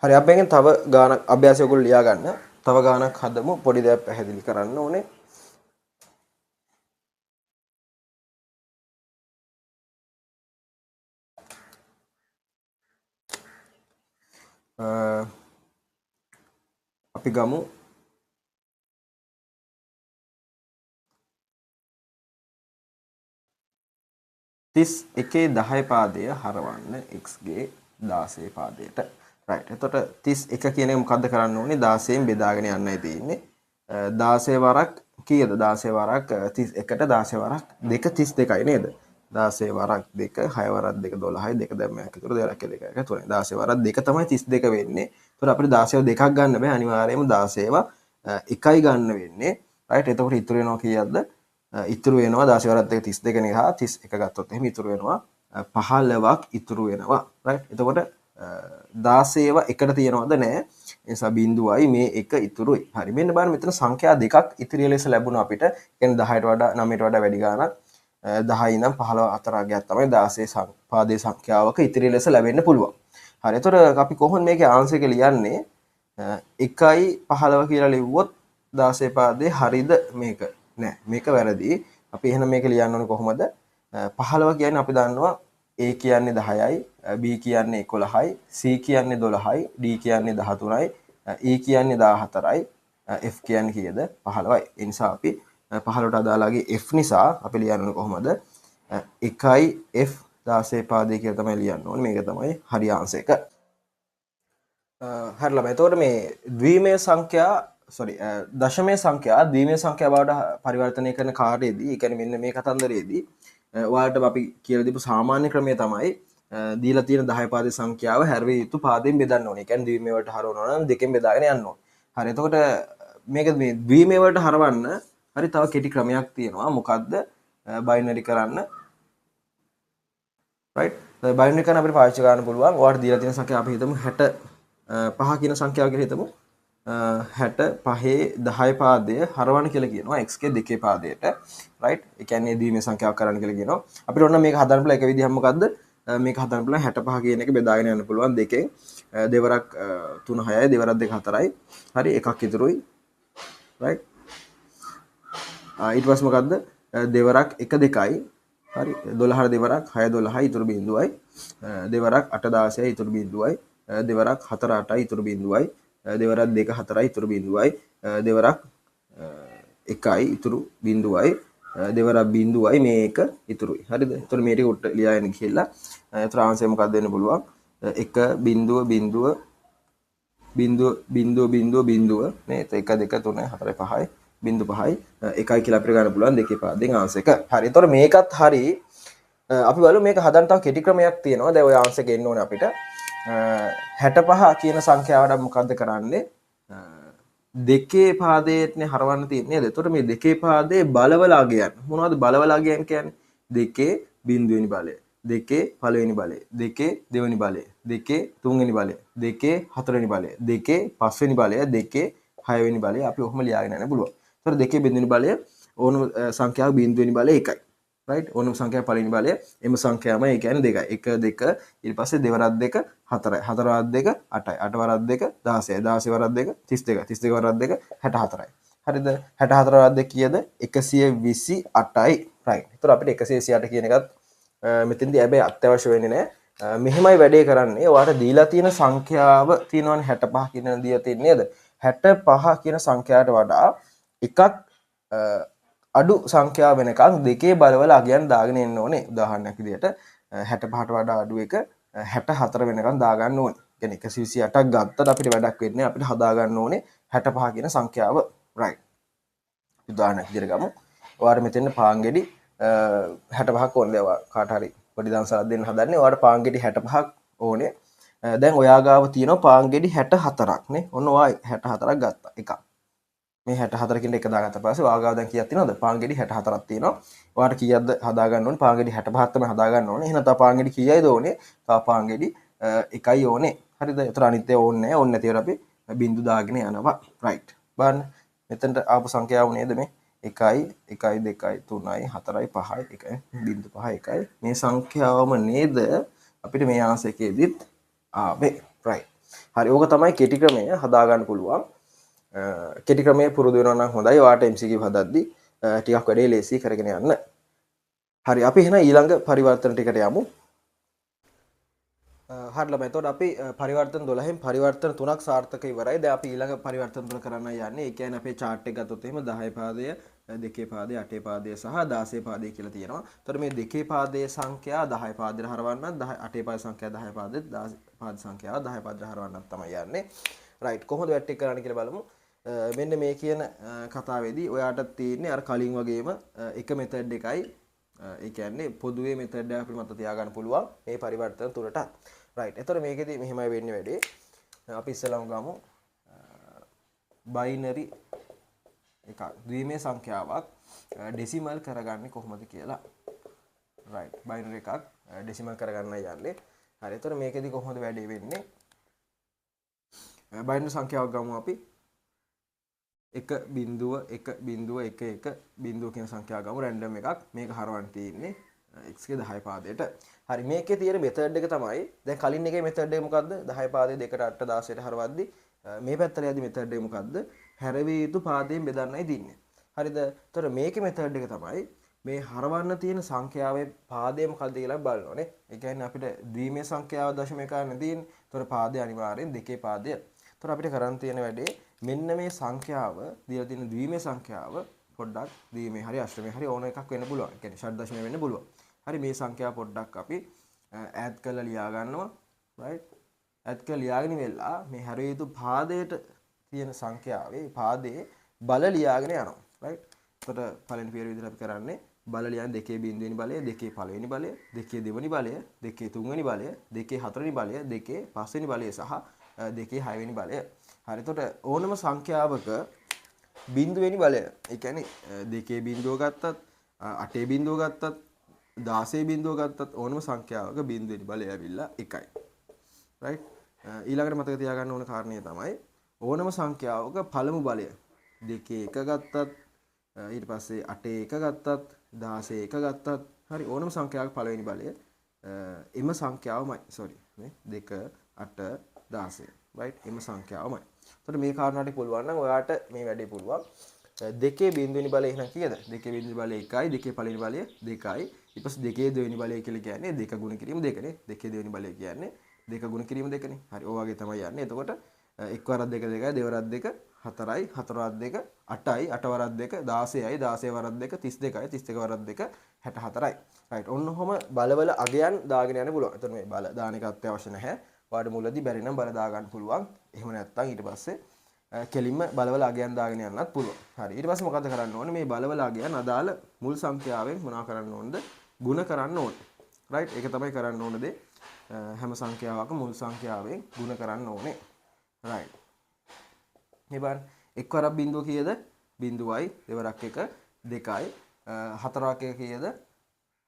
හරි, අපි එකෙන් තව ගානක් අභ්‍යාසය ඔයගොල්ලෝ ලියා ගන්න. තව ගානක් හදමු. පොඩි දෙයක් පැහැදිලි කරන්න ඕනේ. අපි ගමු 31 10 පාදය හරවන්න x ගේ 16 පාදයට. රයිට්, එතකොට 31 කියන එක මොකද්ද කරන්න ඕනේ? 16න් බෙදාගෙන යන්නයි තියෙන්නේ. 16 වරක් කීයද? 16 වරක් 31ට 16 වරක් 2 32යි නේද? 16 වරක් 2 6 වරක් 2 12යි 2 දැම්මයක් ඉතුරු 2 1 2 1 3. 16 වරක් 2 තමයි 32 වෙන්නේ. එතකොට අපිට 16 දෙකක් ගන්න බෑ. අනිවාර්යයෙන්ම 16 එකයි ගන්න වෙන්නේ. රයිට්, එතකොට ඉතුරු වෙනවා කීයක්ද? ඉතුරු වෙනවා 16 වරක් 2 32 නේ. 31 ගත්තොත් එහෙම ඉතුරු වෙනවා 15ක් ඉතුරු වෙනවා. රයිට්, එතකොට 16 එකට තියනවද? නෑ. ඒ නිසා බිංදුවයි මේ එක ඉතුරුයි. හරි, මෙන්න බලන්න මෙතන සංඛ්‍යා දෙකක් ඉතිරි ලෙස ලැබුණා අපිට. ඒ කියන්නේ 10ට වඩා 9ට වඩා වැඩි ගාණක්. 10 ඉඳන් 15 අතර අගයක් තමයි 16 පාදයේ සංඛ්‍යාවක ඉතිරි ලෙස ලැබෙන්න පුළුවන්. හරි, එතකොට අපි කොහොමද මේකේ ආන්සර් එක ලියන්නේ? 1යි 15 කියලා ලිව්වොත් 16 පාදයේ හරිද මේක? නෑ, මේක වැරදි. අපි එහෙනම් මේක ලියන්න ඕනේ කොහොමද? 15 කියන්නේ අපි දන්නවා A කියන්නේ 10යි, B කියන්නේ 11යි, C කියන්නේ 12යි, D කියන්නේ 13යි, E කියන්නේ 14යි, F කියන්නේ කීයද? 15යි. ඒ නිසා අපි 15ට අදාළගේ F නිසා අපි ලියන්න ඕනේ කොහොමද? 1යි F 16 පාදය කියලා තමයි ලියන්න ඕනේ. මේක තමයි හරි ආන්සර් එක. හරි ළමයි. එතකොට මේ ද්විමය සංඛ්‍යා සෝරි දශමය සංඛ්‍යා ද්විමය සංඛ්‍යා බවට පරිවර්තනය කරන කාර්යයේදී, ඒ කියන්නේ මෙන්න මේ කතන්දරයේදී ඔයාලට අපි කියලා දීපු සාමාන්‍ය ක්‍රමය තමයි දීලා තියෙන 10 පාදයේ සංඛ්‍යාව හැරවිය යුතු පාදයෙන් බෙදන්න ඕනේ. ඒ කියන්නේ ද්විමය වලට හරවනවා නම් දෙකෙන් බෙදාගෙන යන්න ඕනේ. හරි, එතකොට මේක මේ ද්විමය වලට හරවන්න හරි තව කෙටි ක්‍රමයක් තියෙනවා. මොකද්ද? බයිනරි කරන්න. රයිට්, බයිනරි කරන්න අපිට පාවිච්චි කරන්න පුළුවන්. ඔයාලට දීලා තියෙන සංඛ්‍යාව අපි හිතමු 65 කියන සංඛ්‍යාව කියලා හිතමු. 65 10 පාදය හරවන්න කියලා කියනවා x ගේ 2 පාදයට. රයිට්, ඒ කියන්නේ ද්විමය සංඛ්‍යාවක් කරන්න කියලා කියනවා. අපිට ඕන නම් මේක හදන්න පුළුවන් එක විදිහක් මොකද්ද? මේක හදන්න පුළුවන් 65 කියන එක බෙදාගෙන යන්න පුළුවන් දෙකෙන්. දෙවරක් 3 6යි, දෙවරක් 2 4යි. හරි, එකක් ඉතුරුයි. රයිට්, ඊට පස්සේ මොකද්ද? දෙවරක් 1 2යි. හරි, 12 දෙවරක් 6 12යි ඉතුරු බිංදුවයි. දෙවරක් 8 16යි ඉතුරු බිංදුවයි. දෙවරක් 4 8යි ඉතුරු බිංදුවයි. දෙවරක් 2 4යි ඉතුරු බිංදුවයි. දෙවරක් 1යි ඉතුරු බිංදුවයි. දෙවරක් බිංදුවයි මේ එක ඉතුරුයි. හරිද? එතකොට මේ ටික උඩට ලියාගෙන ගිහිල්ලා එතකොට ආන්සර් මොකක්ද දෙන්න පුළුවන්? 1 බිංදුව බිංදුව බිංදුව බිංදුව බිංදුව බිංදුව නේ. 1 2 3 4 5 බිංදු 5යි 1යි කියලා අපිට ගන්න පුළුවන් දෙකේ පාදයෙන් ආන්සර් එක. හරි. එතකොට මේකත් හරි. අපි බලමු මේක හදන්න තව කෙටි ක්‍රමයක් තියෙනවා. දැන් ඔය ආන්සර් එක එන්න ඕනේ අපිට. 65 කියන සංඛ්‍යාවට අපි මොකද්ද කරන්නේ? දෙකේ පාදයටනේ හරවන්න තියෙන්නේ නේද? එතකොට මේ දෙකේ පාදයේ බලවල අගයන් මොනවද බලවල අගයන් කියන්නේ? දෙකේ බිංදුවෙනි බලය, දෙකේ පළවෙනි බලය, දෙකේ දෙවෙනි බලය, දෙකේ තුන්වෙනි බලය, දෙකේ හතරවෙනි බලය, දෙකේ පස්වෙනි බලය, දෙකේ හයවෙනි බලය අපි ඔහොම ලියාගෙන යන්න පුළුවන්. එතකොට දෙකේ බිංදුවෙනි බලය ඕනම සංඛ්‍යාවක බිංදුවෙනි බලය 1යි. රයිට්? ඕනම සංඛ්‍යාවක පළවෙනි බලය එම සංඛ්‍යාවම ඒ කියන්නේ 2යි. 1 2 ඊට පස්සේ දෙවරක් 2 4යි. හතර වරක් 2 8යි. අට වරක් 2 16යි. 16 වරක් 2 32. 32 වරක් 2 64යි. හරිද? 64 වරක් 2 කීයද? 128යි. රයිට්. එතකොට අපිට 128 කියන එකත් මෙතෙන්දී හැබැයි අත්‍යවශ්‍ය වෙන්නේ නෑ. මෙහෙමයි වැඩේ කරන්නේ. ඔයාලට දීලා තියෙන සංඛ්‍යාව තියෙනවනේ 65 කියන දීලා තියෙන්නේ නේද? 65 කියන සංඛ්‍යාවට වඩා එකක් අඩු සංඛ්‍යාව වෙනකන් දෙකේ බලවල අගයන් දාගෙන එන්න ඕනේ. උදාහරණයක් විදියට 65ට වඩා අඩු එක 64 වෙනකන් දාගන්න ඕනේ. ඒ කියන්නේ 128ක් ගත්තට අපිට වැඩක් වෙන්නේ නෑ. අපිට හදාගන්න ඕනේ 65 කියන සංඛ්‍යාව. රයිට්. උදාහරණයක් විදියට ගමු. ඔයාලට මෙතෙන් පාන් ගෙඩි 65ක් ඕනේ. දැන් ඔයා කාට හරි පොඩි දන්සලක් දෙන්න හදන්නේ. ඔයාලට පාන් ගෙඩි 65ක් ඕනේ. දැන් ඔයා ගාව තියෙනවා පාන් ගෙඩි 64ක් නේ. ඔන්න ඔයා 64ක් ගත්තා එකක්. මේ 64 කියන එක දාගත්ත පස්සේ ඔයා ගාව දැන් කීයක් තියෙනවද? පාන් ගෙඩි 64ක් තියෙනවා. ඔයාට කීයක්ද හදාගන්න ඕනේ? පාන් ගෙඩි 65ක් තමයි හදාගන්න ඕනේ. එහෙනම් තව පාන් ගෙඩි කීයයිද ඕනේ? තව පාන් ගෙඩි එකයි ඕනේ. හරිද? ඒතර අනිත් ඒවා ඕනේ නෑ. ඕනේ නැති ඒවා අපි බිංදු දාගෙන යනවා. රයිට්. බලන්න. මෙතනට ආපු සංඛ්‍යාව නේද මේ? 1යි 1යි 2යි 3යි 4යි 5යි 1යි බිංදු 5 1යි මේ සංඛ්‍යාවම නේද අපිට මේ ආන්සර් එකේදීත් ආවේ. රයිට්. හරි. ඕක තමයි කෙටි ක්‍රමය හදාගන්න පුළුවන්. කෙටි ක්‍රමය පුරුදු වෙනවා නම් හොඳයි. ඔයාට MCQ හදද්දි ටිකක් වැඩේ ලේසි කරගෙන යන්න. හරි. අපි එහෙනම් ඊළඟ පරිවර්තන ටිකට යමු. හරි ළමයි. එතකොට අපි පරිවර්තන 12න් පරිවර්තන 3ක් සාර්ථක ඉවරයි. දැන් අපි ඊළඟ පරිවර්තන තුන කරන්න යන්නේ. ඒ කියන්නේ අපේ චාට් එක ගත්තොත් එහෙම 10 පාදය, දෙකේ පාදය, අටේ පාදය සහ 16 පාදය කියලා තියෙනවා. එතකොට මේ දෙකේ පාදයේ සංඛ්‍යා 10 පාදයට හරවන්නත්, අටේ පාද සංඛ්‍යා 10 පාදෙත්, 16 පාද සංඛ්‍යාව 10 පාදයට හරවන්නත් තමයි යන්නේ. රයිට්. කොහොමද වැට් එක කරන්න කියලා බලමු. මෙන්න මේ කියන කතාවේදී ඔයාට තියෙන්නේ අර කලින් වගේම එක මෙතඩ් එකයි. ඒ කියන්නේ පොදුවේ මෙතඩ් එක අපිට මත තියාගන්න පුළුවන් මේ පරිවර්තන තුනටත්. රයිට්. එතකොට මේකෙදි මෙහෙමයි වෙන්නේ වැඩේ. අපි ඉස්සෙල්ලාම ගමු බයිනරි එකක්. ද්විමය සංඛ්‍යාවක් ඩෙසිමල් කරගන්නේ කොහොමද කියලා. රයිට්. බයිනරි එකක් ඩෙසිමල් කරගන්නයි යන්නේ. හරි. එතකොට මේකෙදි කොහොමද වැඩේ වෙන්නේ? බයිනරි සංඛ්‍යාවක් ගමු අපි. එක බිංදුව එක බිංදුව එක එක බිංදුව කියන සංඛ්‍යාව ගමු රැන්ඩම් එකක්. මේක හරවන්න තියෙන්නේ x ගේ 10 පාදයට. හරි. මේකේ තියෙන මෙතඩ් එක තමයි දැන් කලින් එකේ මෙතඩ් එක මොකද්ද? 10 පාදයේ දෙකට අටට 16ට හරවද්දි මේ පැත්තට යද්දි මෙතඩ් එක මොකද්ද? හැරවිය යුතු පාදයෙන් බෙදන්නයි තින්නේ. හරිද? එතකොට මේකේ මෙතඩ් එක තමයි මේ හරවන්න තියෙන සංඛ්‍යාවේ පාදය මොකද්ද කියලා බලන්න ඕනේ. ඒ කියන්නේ අපිට ද්විමය සංඛ්‍යාව දශමය කරන්න තියෙන්නේ. එතකොට පාදය අනිවාර්යෙන් දෙකේ පාදය. එතකොට අපිට කරන්න තියෙන වැඩේ මෙන්න මේ සංඛ්‍යාව දීලා තියෙන ද්විමය සංඛ්‍යාව පොඩ්ඩක් ද්විමය හරි අෂ්ටමය හරි ඕන එකක් වෙන්න පුළුවන්. ඒ කියන්නේ ෂඩ් දශමය වෙන්න පුළුවන්. හරි. මේ සංඛ්‍යාව පොඩ්ඩක් අපි ඈඩ් කරලා ලියා ගන්නවා. රයිට්. ඈඩ් කරලා ලියාගෙන ඉවෙලා මේ හැරිය යුතු පාදයට තියෙන සංඛ්‍යාවේ පාදයේ බල ලියාගෙන යනවා. රයිට්. එතකොට පළවෙනි පියවර විදිහට අපි කරන්නේ බල ලියන දෙකේ බිංදුවෙනි බලය, දෙකේ පළවෙනි බලය, දෙකේ දෙවෙනි බලය, දෙකේ තුන්වෙනි බලය, දෙකේ හතරවෙනි බලය, දෙකේ පස්වෙනි බලය සහ දෙකේ හයවෙනි බලය. හරි. එතකොට ඕනම සංඛ්‍යාවක බිංදුවෙනි බලය, ඒ කියන්නේ දෙකේ බිංදුව ගත්තත්, අටේ බිංදුව ගත්තත්, 16 බිංදුව ගත්තත් ඕනම සංඛ්‍යාවක බිංදුවෙනි බලය ඇවිල්ලා 1යි. රයිට්. ඊළඟට මතක තියාගන්න ඕන කාරණේ තමයි ඕනම සංඛ්‍යාවක පළමු බලය දෙකේ එක ගත්තත්, ඊට පස්සේ අටේ එක ගත්තත්, 16 එක ගත්තත්, හරි ඕනම සංඛ්‍යාවක පළවෙනි බලය එම සංඛ්‍යාවමයි. සෝරි නේ 2 8 16. රයිට්. එම සංඛ්‍යාවමයි. එතකොට මේ කාරණා ටික පුළුවන් නම් ඔයාට මේ වැඩේ පුළුවන්. දෙකේ බිංදුවෙනි බලය එහෙනම් කීයද? දෙකේ බිංදුවෙනි බලය 1යි, දෙකේ පළවෙනි බලය 2යි. ඊට පස්සේ දෙකේ දෙවෙනි බලය කියලා කියන්නේ දෙක ගුණ කිරීම දෙකනේ. දෙකේ දෙවෙනි බලය කියන්නේ දෙක ගුණ කිරීම දෙකනේ. හරි. ඔය වගේ තමයි යන්නේ. එතකොට එක් වරක් දෙක දෙකයි, දෙවරක් දෙක 4යි, හතර වරක් දෙක 8යි, අට වරක් දෙක 16යි, 16 වරක් දෙක 32යි, 32 වරක් දෙක 64යි. රයිට්. ඔන්න ඔහොම බලවල අගයන් දාගෙන යන්න පුළුවන්. එතකොට මේ බල දාන එක අත්‍යවශ්‍ය නැහැ. ඔයාලට මුලදී බැරි නම් බල දා ගන්න පුළුවන්. එහෙම නැත්නම් ඊට පස්සේ කෙලින්ම බලවල අගයන් දාගෙන යන්නත් පුළුවන්. හරි. ඊට පස්සේ මොකද්ද කරන්න ඕනේ? මේ බලවල අගයන් අදාළ මුල් සංඛ්‍යාවෙන් මොනවා කරන්න ඕනද? ගුණ කරන්න ඕනේ. රයිට්. ඒක තමයි කරන්න ඕන දේ. හැම සංඛ්‍යාවකම මුල් සංඛ්‍යාවෙන් ගුණ කරන්න ඕනේ. රයිට්. මේ බලන්න එක් වරක් බිංදුව කීයද? බිංදුවයි. දෙවරක් එක දෙකයි. හතර වරක් එක කීයද?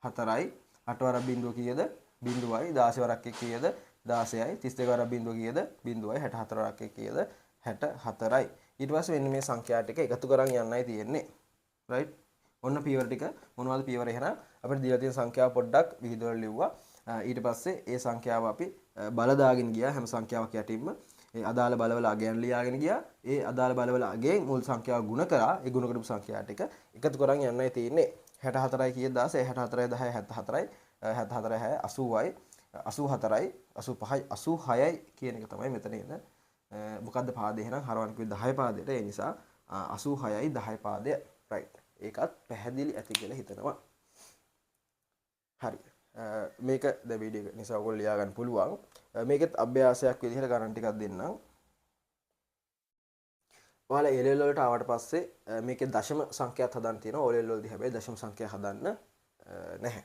හතරයි. අට වරක් බිංදුව කීයද? බිංදුවයි. 16 වරක් එක කීයද? 16යි. 32 වරක් බිංදුව කීයද? බිංදුවයි. 64 වරක් එක කීයද? 64යි. ඊට පස්සේ මෙන්න මේ සංඛ්‍යා ටික එකතු කරන් යන්නයි තියෙන්නේ. රයිට්. ඔන්න පියවර ටික මොනවද පියවර එහෙනම් අපිට දීලා තියෙන සංඛ්‍යාව පොඩ්ඩක් විහිදුවලා ලිව්වා. ඊට පස්සේ ඒ සංඛ්‍යාව අපි බල දාගෙන ගියා හැම සංඛ්‍යාවක් යටින්ම. ඒ අදාළ බලවල අගයන් ලියාගෙන ගියා. ඒ අදාළ බලවල අගයෙන් මුල් සංඛ්‍යාව ගුණ කරා. ඒ ගුණ කරපු සංඛ්‍යා ටික එකතු කරන් යන්නයි තියෙන්නේ. 64යි කීයද 16 64යි 10 74යි 74යි 6 80යි 84යි 85යි 86යි කියන එක තමයි මෙතන එන. මොකද්ද පාදය එහෙනම් හරවන්න කිව්වේ 10 පාදයට. ඒ නිසා 86යි 10 පාදය. රයිට්. ඒකත් පැහැදිලි ඇති කියලා හිතනවා. හරි. මේක දැන් වීඩියෝ එක නිසා ඔයගොල්ලෝ ලියා ගන්න පුළුවන්. මේකෙත් අභ්‍යාසයක් විදිහට ගණන් ටිකක් දෙන්නම්. ඔයාලා A level වලට ආවට පස්සේ මේකේ දශම සංඛ්‍යාත් හදන්න තියෙනවා. O level වලදී හැබැයි දශම සංඛ්‍යා හදන්න නැහැ.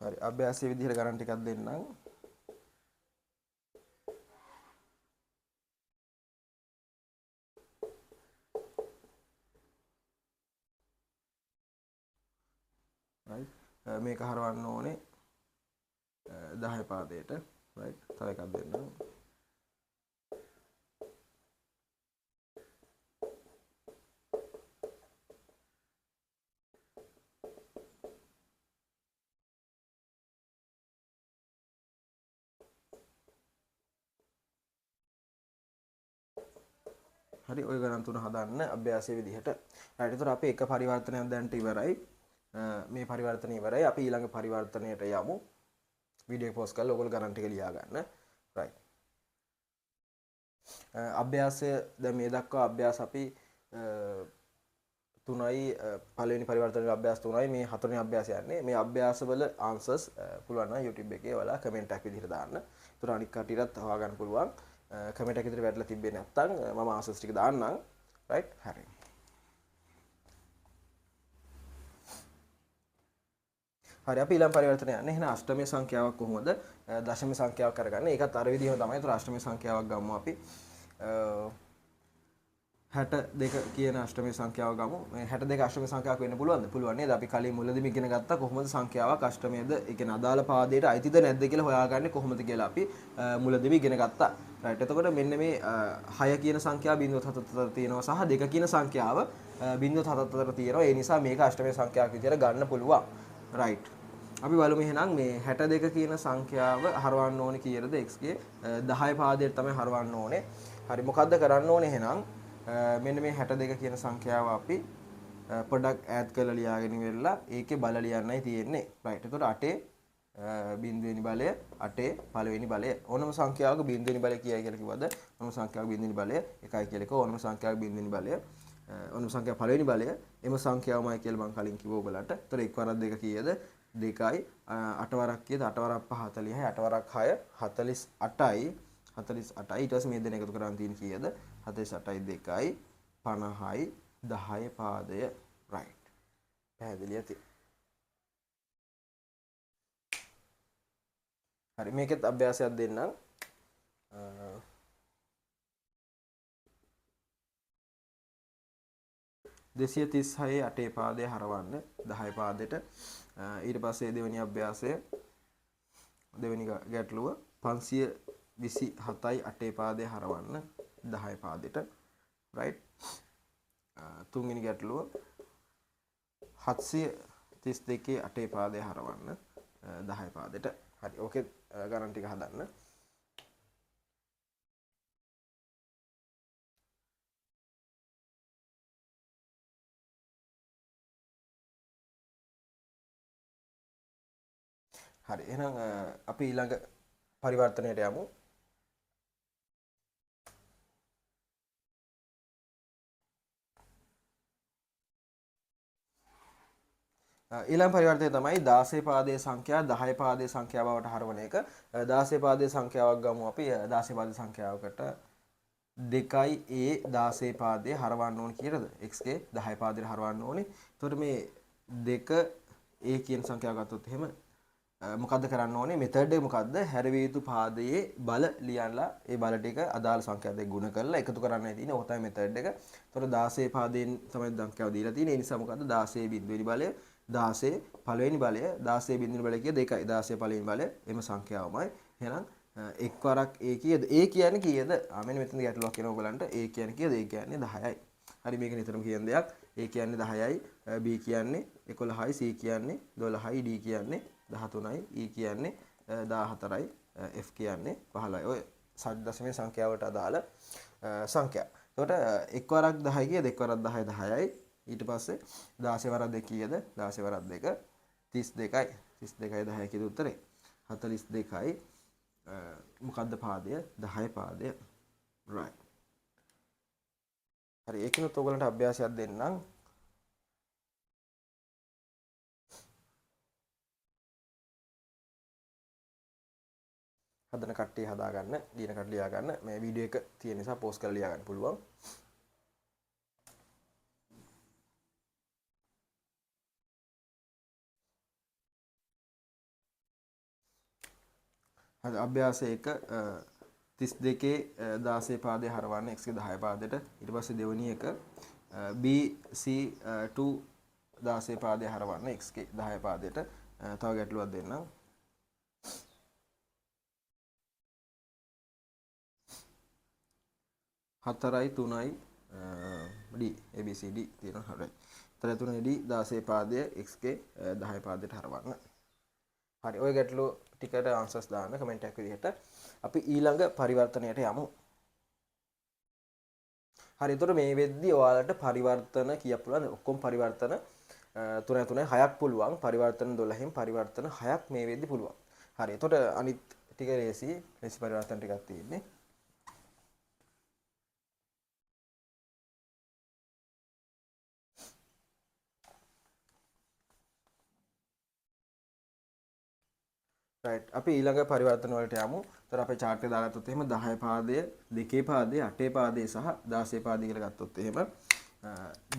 හරි අභ්‍යාසයේ විදිහට ගණන් ටිකක් දෙන්නම්. රයිට්. මේක හරවන්න ඕනේ 10 පාදයට. රයිට්. තව එකක් දෙන්නම්. හරි ඔය ගණන් තුන හදන්න අභ්‍යාසයේ විදිහට. රයිට්. එතකොට අපි එක පරිවර්තනයක් දැනට ඉවරයි. මේ පරිවර්තනය ඉවරයි. අපි ඊළඟ පරිවර්තනයට යමු. වීඩියෝ එක පෝස්ට් කරලා ඔයගොල්ලෝ ගණන් ටික ලියා ගන්න. රයිට්. අභ්‍යාසය දැන් මේ දක්වා අභ්‍යාස අපි තුනයි, පළවෙනි පරිවර්තනයේ අභ්‍යාස තුනයි, මේ හතරවෙනි අභ්‍යාසය යන්නේ. මේ අභ්‍යාසවල ආන්සර්ස් පුළුවන් නම් YouTube එකේ ඔයාලා කමෙන්ට් එකක් විදිහට දාන්න. ඒතර අනික් කට්ටියටත් හොයාගන්න පුළුවන්. කමෙන්ට් එකක් විදිහට වැටලා තිබ්බේ නැත්නම් මම ආන්සර්ස් ටික දාන්නම්. රයිට්. හරි. හරි අපි ඊළඟ පරිවර්තනය යන්නේ. එහෙනම් අෂ්ටමී සංඛ්‍යාවක් කොහොමද දශමී සංඛ්‍යාවක් කරගන්නේ? ඒකත් අර විදිහම තමයි. ඒතර අෂ්ටමී සංඛ්‍යාවක් ගමු අපි. 62 කියන අෂ්ටමී සංඛ්‍යාව ගමු. මේ 62 අෂ්ටමී සංඛ්‍යාවක් වෙන්න පුළුවන්ද? පුළුවන් නේද? අපි කලින් මුලදීම ඉගෙන ගත්තා කොහොමද සංඛ්‍යාවක් අෂ්ටමයේද, ඒ කියන්නේ අදාළ පාදයට අයිතිද නැද්ද කියලා හොයාගන්නේ කොහොමද කියලා අපි මුලදීම ඉගෙන ගත්තා. රයිට්. එතකොට මෙන්න මේ 6 කියන සංඛ්‍යාව බිංදුව හතත් අතර තියෙනවා සහ 2 කියන සංඛ්‍යාව බිංදුව හතත් අතර තියෙනවා. ඒ නිසා මේක අෂ්ටමී සංඛ්‍යාවක් විදියට ගන්න පුළුවන්. රයිට්. අපි බලමු එහෙනම් මේ 62 කියන සංඛ්‍යාව හරවන්න ඕනේ කීයටද? x ගේ 10 පාදයට තමයි හරවන්න ඕනේ. හරි මොකද්ද කරන්න ඕනේ එහෙනම්? මෙන්න මේ 62 කියන සංඛ්‍යාව අපි පොඩක් ඈඩ් කරලා ලියාගෙන ඉවරලා ඒකේ බල ලියන්නයි තියෙන්නේ. රයිට්. එතකොට අටේ බිංදුවෙනි බලය, අටේ පළවෙනි බලය. ඕනම සංඛ්‍යාවක බිංදුවෙනි බලය කීයයි කියලා කිව්වද? ඕනම සංඛ්‍යාවක බිංදුවෙනි බලය 1යි කියලා කිව්වා. ඕනම සංඛ්‍යාවක බිංදුවෙනි බලය, ඕනම සංඛ්‍යාව පළවෙනි බලය එම සංඛ්‍යාවමයි කියලා මං කලින් කිව්වා ඔයගලන්ට. එතකොට එක් වරක් දෙක කීයද? 2යි. අට වරක් කීයද? අට වරක් පහ හතලිහයි. අට වරක් හය හතලිස් අටයි. හතලිස් අටයි. ඊට පස්සේ මේ දෙන එකතු කරන් තියෙන කීයද? හතලිස් අටයි දෙකයි පනහයි දහය පාදය. රයිට්. පැහැදිලි ඇති. හරි මේකෙත් අභ්‍යාසයක් දෙන්නම්. දෙසිය තිස් හයේ අටේ පාදය හරවන්න දහය පාදෙට. ඊට පස්සේ දෙවෙනි අභ්‍යාසය දෙවෙනි ගැටලුව පන්සිය විසි හතයි අටේ පාදය හරවන්න දහය පාදෙට. රයිට්. තුන්වෙනි ගැටලුව හත්සිය තිස් දෙකේ අටේ පාදය හරවන්න දහය පාදෙට. හරි ඕකේ ගණන් ටික හදන්න. හරි එහෙනම් අපි ඊළඟ පරිවර්තනයට යමු. ඊළඟ පරිවර්තනය තමයි 16 පාදයේ සංඛ්‍යා 10 පාදයේ සංඛ්‍යාව බවට හරවන එක. 16 පාදයේ සංඛ්‍යාවක් ගමු අපි. 16 පාදයේ සංඛ්‍යාවකට 2යි a 16 පාදයේ හරවන්න ඕන කීයටද? X ගේ 10 පාදයට හරවන්න ඕනේ. එතකොට මේ 2 a කියන සංඛ්‍යාව ගත්තොත් එහෙම මොකද්ද කරන්න ඕනේ? මෙතඩ් එක මොකද්ද? හැරවිය යුතු පාදයේ බල ලියලා ඒ බල ටික අදාළ සංඛ්‍යා දෙක ගුණ කරලා එකතු කරන්නයි තියෙන්නේ. ඕක තමයි මෙතඩ් එක. එතකොට 16 පාදයෙන් තමයි සංඛ්‍යාව දීලා තියෙන්නේ. ඒ නිසා මොකද්ද? 16 බිංදුවෙනි බලය 16 පළවෙනි බලය 16 බිංදුවෙනි බලය කිය 2යි. 16 පළවෙනි බලය එම සංඛ්‍යාවමයි. එහෙනම් එක් වරක් a කීයද? A කියන්නේ කීයද? මෙන්න මෙතන ගැටලුවක් එනවා ඔයගලන්ට. A කියන්නේ කීයද? A කියන්නේ 10යි. හරි, මේක නිතරම කියන දෙයක්. A කියන්නේ 10යි, B කියන්නේ 11යි, C කියන්නේ 12යි, D කියන්නේ 13යි, E කියන්නේ 14යි, F කියන්නේ 15යි. ඔය සත් දශමයේ සංඛ්‍යාවට අදාළ සංඛ්‍යා. එතකොට එක් වරක් 10 කීයද? එක් වරක් 10 10යි. ඊට පස්සේ 16 වරක් 2 කීයද? 16 වරක් 2 32යි. 32යි 10 කීයද උත්තරේ? 42යි. මොකද්ද පාදය? 10 පාදය. Right. හරි, ඒකිනුත් ඔයගලන්ට අභ්‍යාසයක් දෙන්නම්. හදන කට්ටිය හදාගන්න, ලියන කට්ටිය ලියාගන්න. මේ වීඩියෝ එක තියෙන නිසා පෝස්ට් කරලා ලියාගන්න පුළුවන්. හරි, අභ්‍යාසය 1 32 16 පාදයේ හරවන්න x ගේ 10 පාදයට. ඊට පස්සේ දෙවෙනි එක B C 2 16 පාදයේ හරවන්න x ගේ 10 පාදයට. තව ගැටලුවක් දෙන්නම්. හතරයි තුනයි D A B C D තියෙනවා. හරි. හතරයි තුනයි D 16 පාදය x ගේ 10 පාදයට හරවන්න. හරි, ඔය ගැටලුව ටිකට ආන්සර්ස් දාන්න කමෙන්ට් එකක් විදිහට. අපි ඊළඟ පරිවර්තනයට යමු. හරි, එතකොට මේ වෙද්දි ඔයාලට පරිවර්තන කීයක් පුළුවන්ද? ඔක්කොම පරිවර්තන තුනයි තුනයි හයක් පුළුවන්. පරිවර්තන 12න් පරිවර්තන 6ක් මේ වෙද්දි පුළුවන්. හරි, එතකොට අනිත් ටික ලේසි. ලේසි පරිවර්තන ටිකක් තියෙන්නේ. රයිට්, අපි ඊළඟ පරිවර්තන වලට යමු. එතකොට අපේ චාට් එක දාගත්තොත් එහෙම 10 පාදය, 2 පාදය, 8 පාදය සහ 16 පාදය කියලා ගත්තොත් එහෙම,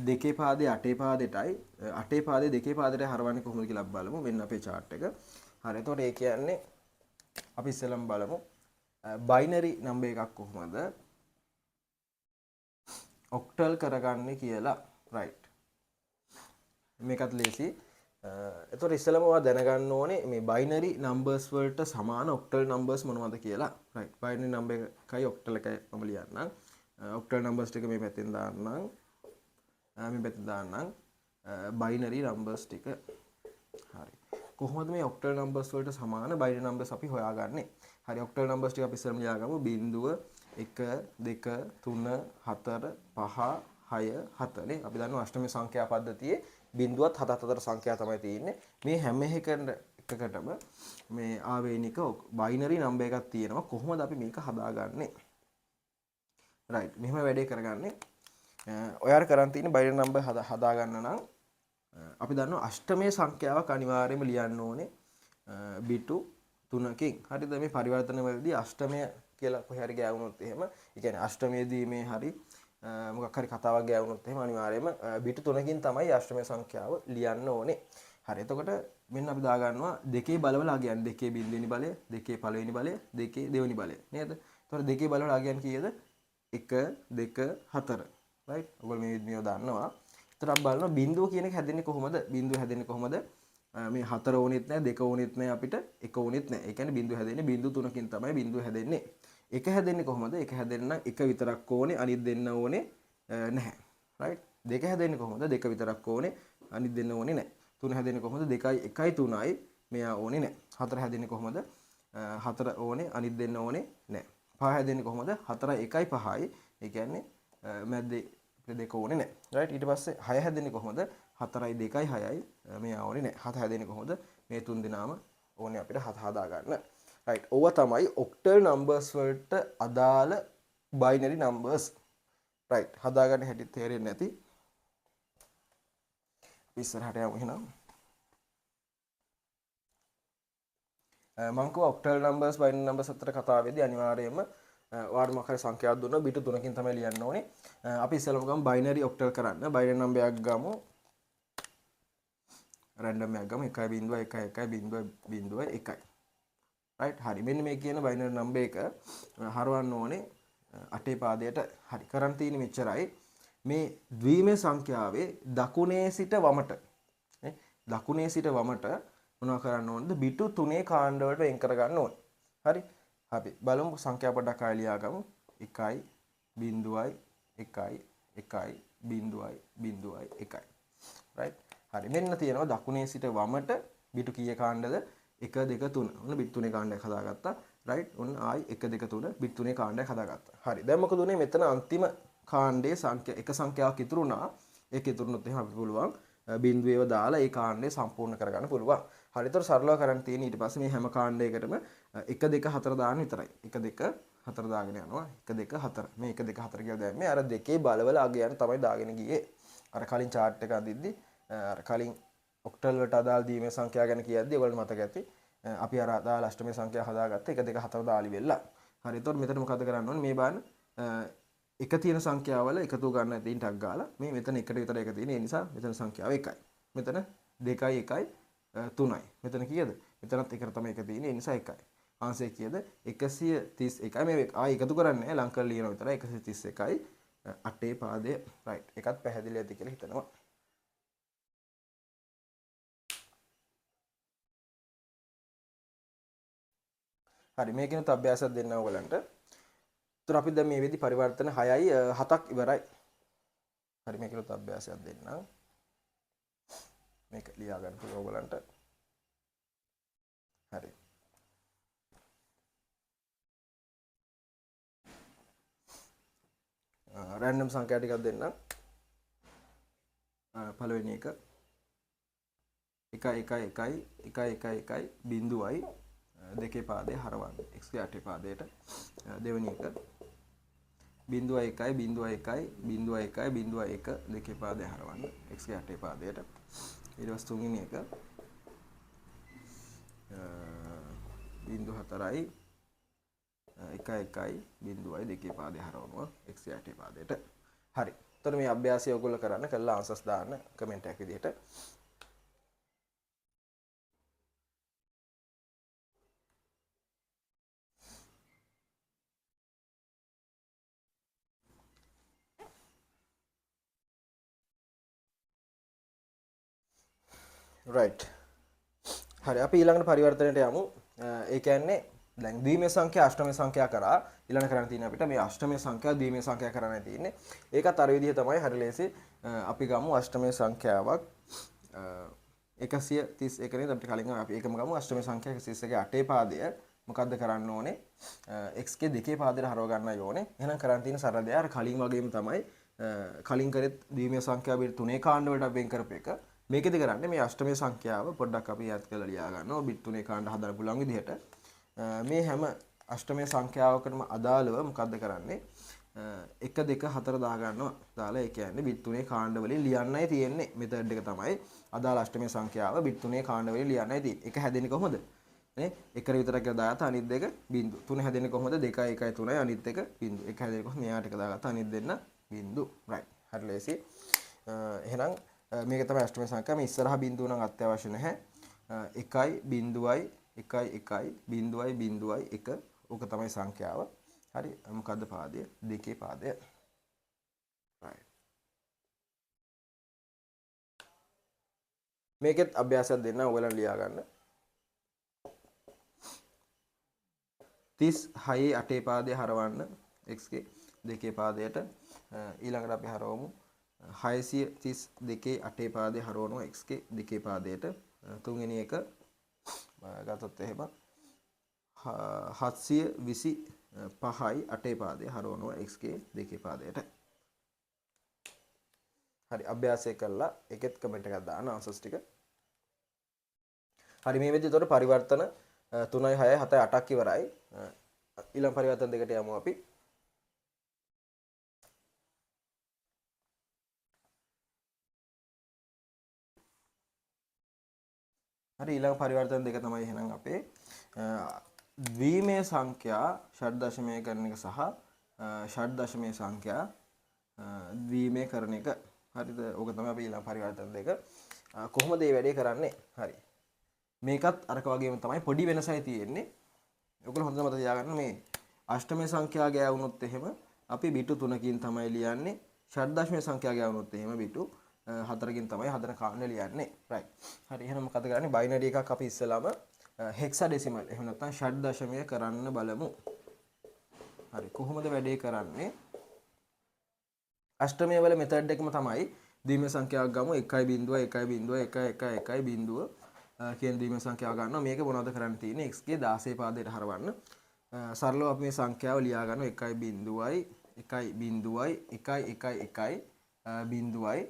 2 පාදය 8 පාදයටයි, 8 පාදය 2 පාදයටයි හරවන්නේ කොහොමද කියලා අපි බලමු. මෙන්න අපේ චාට් එක. හරි, එතකොට ඒ කියන්නේ අපි ඉස්සෙල්ලම බලමු, බයිනරි නම්බර් එකක් කොහොමද ඔක්ටල් කරගන්නේ කියලා. රයිට්, මේකත් ලේසි. එතකොට ඉස්සෙල්ලම ඔයා දැනගන්න ඕනේ මේ බයිනරි නම්බර්ස් වලට සමාන ඔක්ටල් නම්බර්ස් මොනවද කියලා. රයිට්, බයිනරි නම්බර් එකයි ඔක්ටල් එකයි මම ලියන්නම්. ඔක්ටල් නම්බර්ස් ටික මේ පැත්තෙන් දාන්නම්. මේ පැත්තෙන් දාන්නම්. බයිනරි නම්බර්ස් ටික. හරි, කොහොමද මේ ඔක්ටල් නම්බර්ස් වලට සමාන බයිනරි නම්බර්ස් අපි හොයාගන්නේ? හරි, ඔක්ටල් නම්බර්ස් ටික අපි ඉස්සෙල්ලම ලියාගමු. බිංදුව, 1, 2, 3, 4, 5, 6, 7 නේ. අපි දන්නවා අෂ්ටමී සංඛ්‍යා පද්ධතියේ බිංදුවත් හතත් අතර සංඛ්‍යා තමයි තියෙන්නේ. මේ හැම එකකටම මේ ආවේනික බයිනරි නම්බර් එකක් තියෙනවා. කොහොමද අපි මේක හදාගන්නේ? රයිට්, මෙහෙම වැඩේ කරගන්නේ. ඔයාලා කරන් තියෙන බයිනරි නම්බර් හදාගන්න නම් අපි දන්නවා අෂ්ටමී සංඛ්‍යාවක් අනිවාර්යයෙන්ම ලියන්න ඕනේ බිටු 3කින්. හරිද? මේ පරිවර්තන වලදී අෂ්ටමය කියලා කොහේ හරි ගෑවුනොත් එහෙම, ඒ කියන්නේ අෂ්ටමයේදී මේ හරි මොකක් හරි කතාවක් ගෑවුනොත් එහෙම අනිවාර්යයෙන්ම බිටු 3කින් තමයි අෂ්ටමය සංඛ්‍යාව ලියන්න ඕනේ. හරි, එතකොට මෙන්න අපි දාගන්නවා දෙකේ බලවල අගයන්. දෙකේ බිංදුවෙනි බලය, දෙකේ පළවෙනි බලය, දෙකේ දෙවෙනි බලය නේද? එතකොට දෙකේ බලවල අගයන් කීයද? 1, 2, 4. රයිට්, ඔයගොල්ලෝ මේ විදිහට දන්නවා. එතකොට අපි බලනවා බිංදුව කියන එක හැදෙන්නේ කොහොමද? බිංදුව හැදෙන්නේ කොහොමද? මේ 4 ඕනෙත් නෑ, 2 ඕනෙත් නෑ, අපිට 1 ඕනෙත් නෑ. ඒ කියන්නේ බිංදුව හැදෙන්නේ බිංදු 3කින් තමයි බිංදුව හැදෙන්නේ. 1 හැදෙන්නේ කොහොමද? 1 හැදෙන්න නම් 1 විතරක් ඕනේ, අනිත් දෙන්න ඕනේ නැහැ. රයිට්, 2 හැදෙන්නේ කොහොමද? 2 විතරක් ඕනේ, අනිත් දෙන්න ඕනේ නැහැ. 3 හැදෙන්නේ කොහොමද? 2යි 1යි 3යි මෙයා ඕනේ නැහැ. 4 හැදෙන්නේ කොහොමද? 4 ඕනේ, අනිත් දෙන්න ඕනේ නැහැ. 5 හැදෙන්නේ කොහොමද? 4යි 1යි 5යි. ඒ කියන්නේ මැද්දේ දෙක ඕනේ නැහැ. රයිට්, ඊට පස්සේ 6 හැදෙන්නේ කොහොමද? 4යි 2යි 6යි මෙයා ඕනේ නැහැ. 7 හැදෙන්නේ කොහොමද? මේ තුන් දෙනාම ඕනේ අපිට 7 හදාගන්න. රයිට්. ඕවා තමයි ඔක්ටල් නම්බර්ස් වලට අදාළ බයිනරි නම්බර්ස්. රයිට්. හදාගන්න හැටි තේරෙන්නේ නැති. අපි ඉස්සරහට යමු එහෙනම්. මං කිව්වා ඔක්ටල් නම්බර්ස් බයිනරි නම්බර්ස් අතර කතාවේදී අනිවාර්යයෙන්ම ඔයාලට මොකක් හරි සංඛ්‍යාවක් දුන්නොත් බිටු තුනකින් තමයි ලියන්න ඕනේ. අපි ඉස්සෙල්ලාම ගමු බයිනරි ඔක්ටල් කරන්න. බයිනරි නම්බර් එකක් ගමු. රැන්ඩම් එකක් ගමු. 1 0 1 1 0 0 1. රයිට්. හරි. මෙන්න මේ කියන බයිනරි නම්බර් එක හරවන්න ඕනේ අටේ පාදයට. හරි. කරන් තියෙන්නේ මෙච්චරයි. මේ ද්විමය සංඛ්‍යාවේ දකුණේ සිට වමට නේ, දකුණේ සිට වමට මොනවා කරන්න ඕනද? බිටු තුනේ කාණ්ඩ වලට වෙන් කරගන්න ඕනේ. හරි. අපි බලමු සංඛ්‍යා පොඩ්ඩක් ආයෙ ලියාගමු. 1 0 1 1 0 0 1. රයිට්. හරි. මෙන්න තියෙනවා දකුණේ සිට වමට බිටු කීය කාණ්ඩද? 1 2 3. ඔන්න බිටු තුනේ කාණ්ඩයක් හදාගත්තා. රයිට්. ඔන්න ආයි 1 2 3 බිටු තුනේ කාණ්ඩයක් හදාගත්තා. හරි. දැන් මොකද උනේ? මෙතන අන්තිම කාණ්ඩයේ සංඛ්‍යා එක සංඛ්‍යාවක් ඉතුරු වුණා. ඒක ඉතුරු වුණොත් එහෙම අපි පුළුවන් බිංදුවේව දාලා ඒ කාණ්ඩය සම්පූර්ණ කරගන්න පුළුවන්. හරි. ඒතර සරලව කරන් තියෙන්නේ ඊට පස්සේ මේ හැම කාණ්ඩයකටම 1 2 4 දාන්න විතරයි. 1 2 4 දාගෙන යනවා. 1 2 4. මේ 1 2 4 කියලා දැම්මේ අර දෙකේ බලවල අගයන් තමයි දාගෙන ගියේ. අර කලින් චාට් එක අදිද්දි අර කලින් ඔක්ටල් වලට අදාළ දීමේ සංඛ්‍යා ගැන කියද්දි ඔයගොල්ලෝ මතක ඇති. අපි අර අදාළ අෂ්ටමේ සංඛ්‍යා හදාගත්ත 1 2 4 දාලි වෙලා. හරි. ඒතකොට මෙතන මොකද කරන්න ඕනේ? මේ බලන්න එක තියෙන සංඛ්‍යාවල එකතු ගන්න ඇති ටක් ගාලා මේ මෙතන එකට විතර එක තියෙන. ඒ නිසා මෙතන සංඛ්‍යාව 1යි. මෙතන 2යි 1යි 3යි. මෙතන කීයද? මෙතනත් එකට තමයි එක තියෙන්නේ. ඒ නිසා 1යි. ආන්සර් කීයද? 131යි. මේ ආයි එකතු කරන්නේ නැහැ. ලං කරලා ලියනවා විතරයි. 131යි අටේ පාදය. රයිට්. එකත් පැහැදිලි ඇති කියලා හිතනවා. හරි. මේකෙනුත් අභ්‍යාසයක් දෙන්න ඔයගලන්ට. ඒතර අපි දැන් මේ වෙද්දි පරිවර්තන 6යි 7ක් ඉවරයි. හරි. මේකෙනුත් අභ්‍යාසයක් දෙන්නම්. මේක ලියා ගන්න පුළුවන් ඔයගලන්ට. හරි. රැන්ඩම් සංඛ්‍යා ටිකක් දෙන්නම්. පළවෙනි එක 1 1 1 1 1 1 බිංදුවයි දෙකේ පාදේ හරවන්න x ගේ අටේ පාදයට. දෙවෙනි එක බිංදුවයි එකයි බිංදුවයි එකයි බිංදුවයි එකයි බිංදුවයි එක දෙකේ පාදේ හරවන්න x ගේ අටේ පාදයට. ඊට පස්සේ තුන්වෙනි එක බිංදු හතරයි එකයි එකයි බිංදුවයි දෙකේ පාදේ හරවනවා x ගේ අටේ පාදයට. හරි. එතකොට මේ අභ්‍යාසය ඔයගොල්ලෝ කරන්න කරලා ආන්සර්ස් දාන්න කමෙන්ට් එකක් විදිහට. රයිට්. හරි. අපි ඊළඟට පරිවර්තනයට යමු. ඒ කියන්නේ දැන් ද්විමය සංඛ්‍යා අෂ්ටමය සංඛ්‍යා කරා ඊළඟ කරන්න තියෙන්නේ අපිට මේ අෂ්ටමය සංඛ්‍යා ද්විමය සංඛ්‍යා කරන්නයි තියෙන්නේ. ඒකත් අර විදිහ තමයි හරි ලේසි. අපි ගමු අෂ්ටමය සංඛ්‍යාවක්. 131 නේද අපිට කලින් අපි ඒකම ගමු අෂ්ටමය සංඛ්‍යා 131 අටේ පාදය මොකද්ද කරන්න ඕනේ? x ගේ දෙකේ පාදයට හරව ගන්නයි ඕනේ. එහෙනම් කරන්න තියෙන සරල දේ අර කලින් වගේම තමයි. කලින් කරෙත් ද්විමය සංඛ්‍යා බිට තුනේ කාණ්ඩ වලට අපි වෙන් කරපු එක. මේකෙදි කරන්නේ මේ අෂ්ටමය සංඛ්‍යාව පොඩ්ඩක් අපි ඈත් කරලා ලියා ගන්නවා බිට තුනේ කාණ්ඩ හදන්න පුළුවන් විදිහට. මේ හැම අෂ්ටමය සංඛ්‍යාවකටම අදාළව මොකද්ද කරන්නේ? 1 2 4 දා ගන්නවා. දාලා ඒ කියන්නේ බිට තුනේ කාණ්ඩ වලින් ලියන්නයි තියෙන්නේ. මෙතඩ් එක තමයි අදාළ අෂ්ටමය සංඛ්‍යාව බිට තුනේ කාණ්ඩ වලින් ලියන්නයි තියෙන්නේ. එක හැදෙන්නේ කොහොමද? නේ? එකට විතරක් කියලා දාගත්තා අනිත් දෙක බිංදු. තුන හැදෙන්නේ කොහොමද? 2යි 1යි 3යි අනිත් එක බිංදු. එක හැදෙන්නේ කොහොමද? මෙයාට එක දාගත්තා අනිත් දෙන්න බිංදු. රයිට්. හරි ලේසි. එහෙනම් මේක තමයි අෂ්ටමය සංඛ්‍යාව. මේ ඉස්සරහා බිංදුව නම් අත්‍යවශ්‍ය නැහැ. 1යි බිංදුවයි 1යි 1යි බිංදුවයි බිංදුවයි 1. ඕක තමයි සංඛ්‍යාව. හරි. මොකද්ද පාදය? දෙකේ පාදය. රයිට්. මේකෙත් අභ්‍යාසයක් දෙන්න ඔයගොල්ලන් ලියා ගන්න. 36 අටේ පාදය හරවන්න x ගේ දෙකේ පාදයට. ඊළඟට අපි හරවමු 632 අටේ පාදය හරවනවා x ගේ දෙකේ පාදයට. තුන්වෙනි එක ගත්තොත් එහෙම 725යි අටේ පාදය හරවනවා x ගේ දෙකේ පාදයට. හරි. අභ්‍යාසය කළා ඒකෙත් කමෙන්ට් එකක් දාන්න ආන්සර්ස් ටික. හරි. මේ විදිහට එතකොට පරිවර්තන 3යි 6යි 7යි 8ක් ඉවරයි. ඊළඟ පරිවර්තන දෙකට යමු අපි. හරි, ඊළඟ පරිවර්තන දෙක තමයි එහෙනම් අපේ ද්විමය සංඛ්‍යා ෂඩ් දශමය කරන එක සහ ෂඩ් දශමය සංඛ්‍යා ද්විමය කරන එක. හරිද? ඕක තමයි අපි ඊළඟ පරිවර්තන දෙක. කොහොමද මේ වැඩේ කරන්නේ? හරි. මේකත් අරක වගේම තමයි, පොඩි වෙනසයි තියෙන්නේ. ඔයගොල්ලෝ හොඳට මතක තියාගන්න මේ අෂ්ටමය සංඛ්‍යා ගෑවුනොත් එහෙම අපි බිටු 3කින් තමයි ලියන්නේ. ෂඩ් දශමය සංඛ්‍යා ගෑවුනොත් එහෙම බිටු 4කින් තමයි හදන කාණ්ඩ ලියන්නේ. රයිට්. හරි, එහෙනම් මොකද කරන්නේ? බයිනරි එකක් අපි ඉස්සෙල්ලාම හෙක්සාඩෙසිමල් එහෙම නැත්නම් ෂඩ් දශමය කරන්න බලමු. හරි, කොහොමද වැඩේ කරන්නේ? අෂ්ටමය වල මෙතඩ් එකම තමයි. ද්විමය සංඛ්‍යාවක් ගමු. එකයි බිංදුවයි එකයි බිංදුවයි එකයි එකයි එකයි බිංදුව කියන ද්විමය සංඛ්‍යාව ගන්නවා. මේක මොනවද කරන්න තියෙන්නේ? x ගේ 16 පාදයට හරවන්න. සරලව අපි මේ සංඛ්‍යාව ලියා ගන්නවා. එකයි බිංදුවයි එකයි බිංදුවයි එකයි එකයි එකයි බිංදුවයි.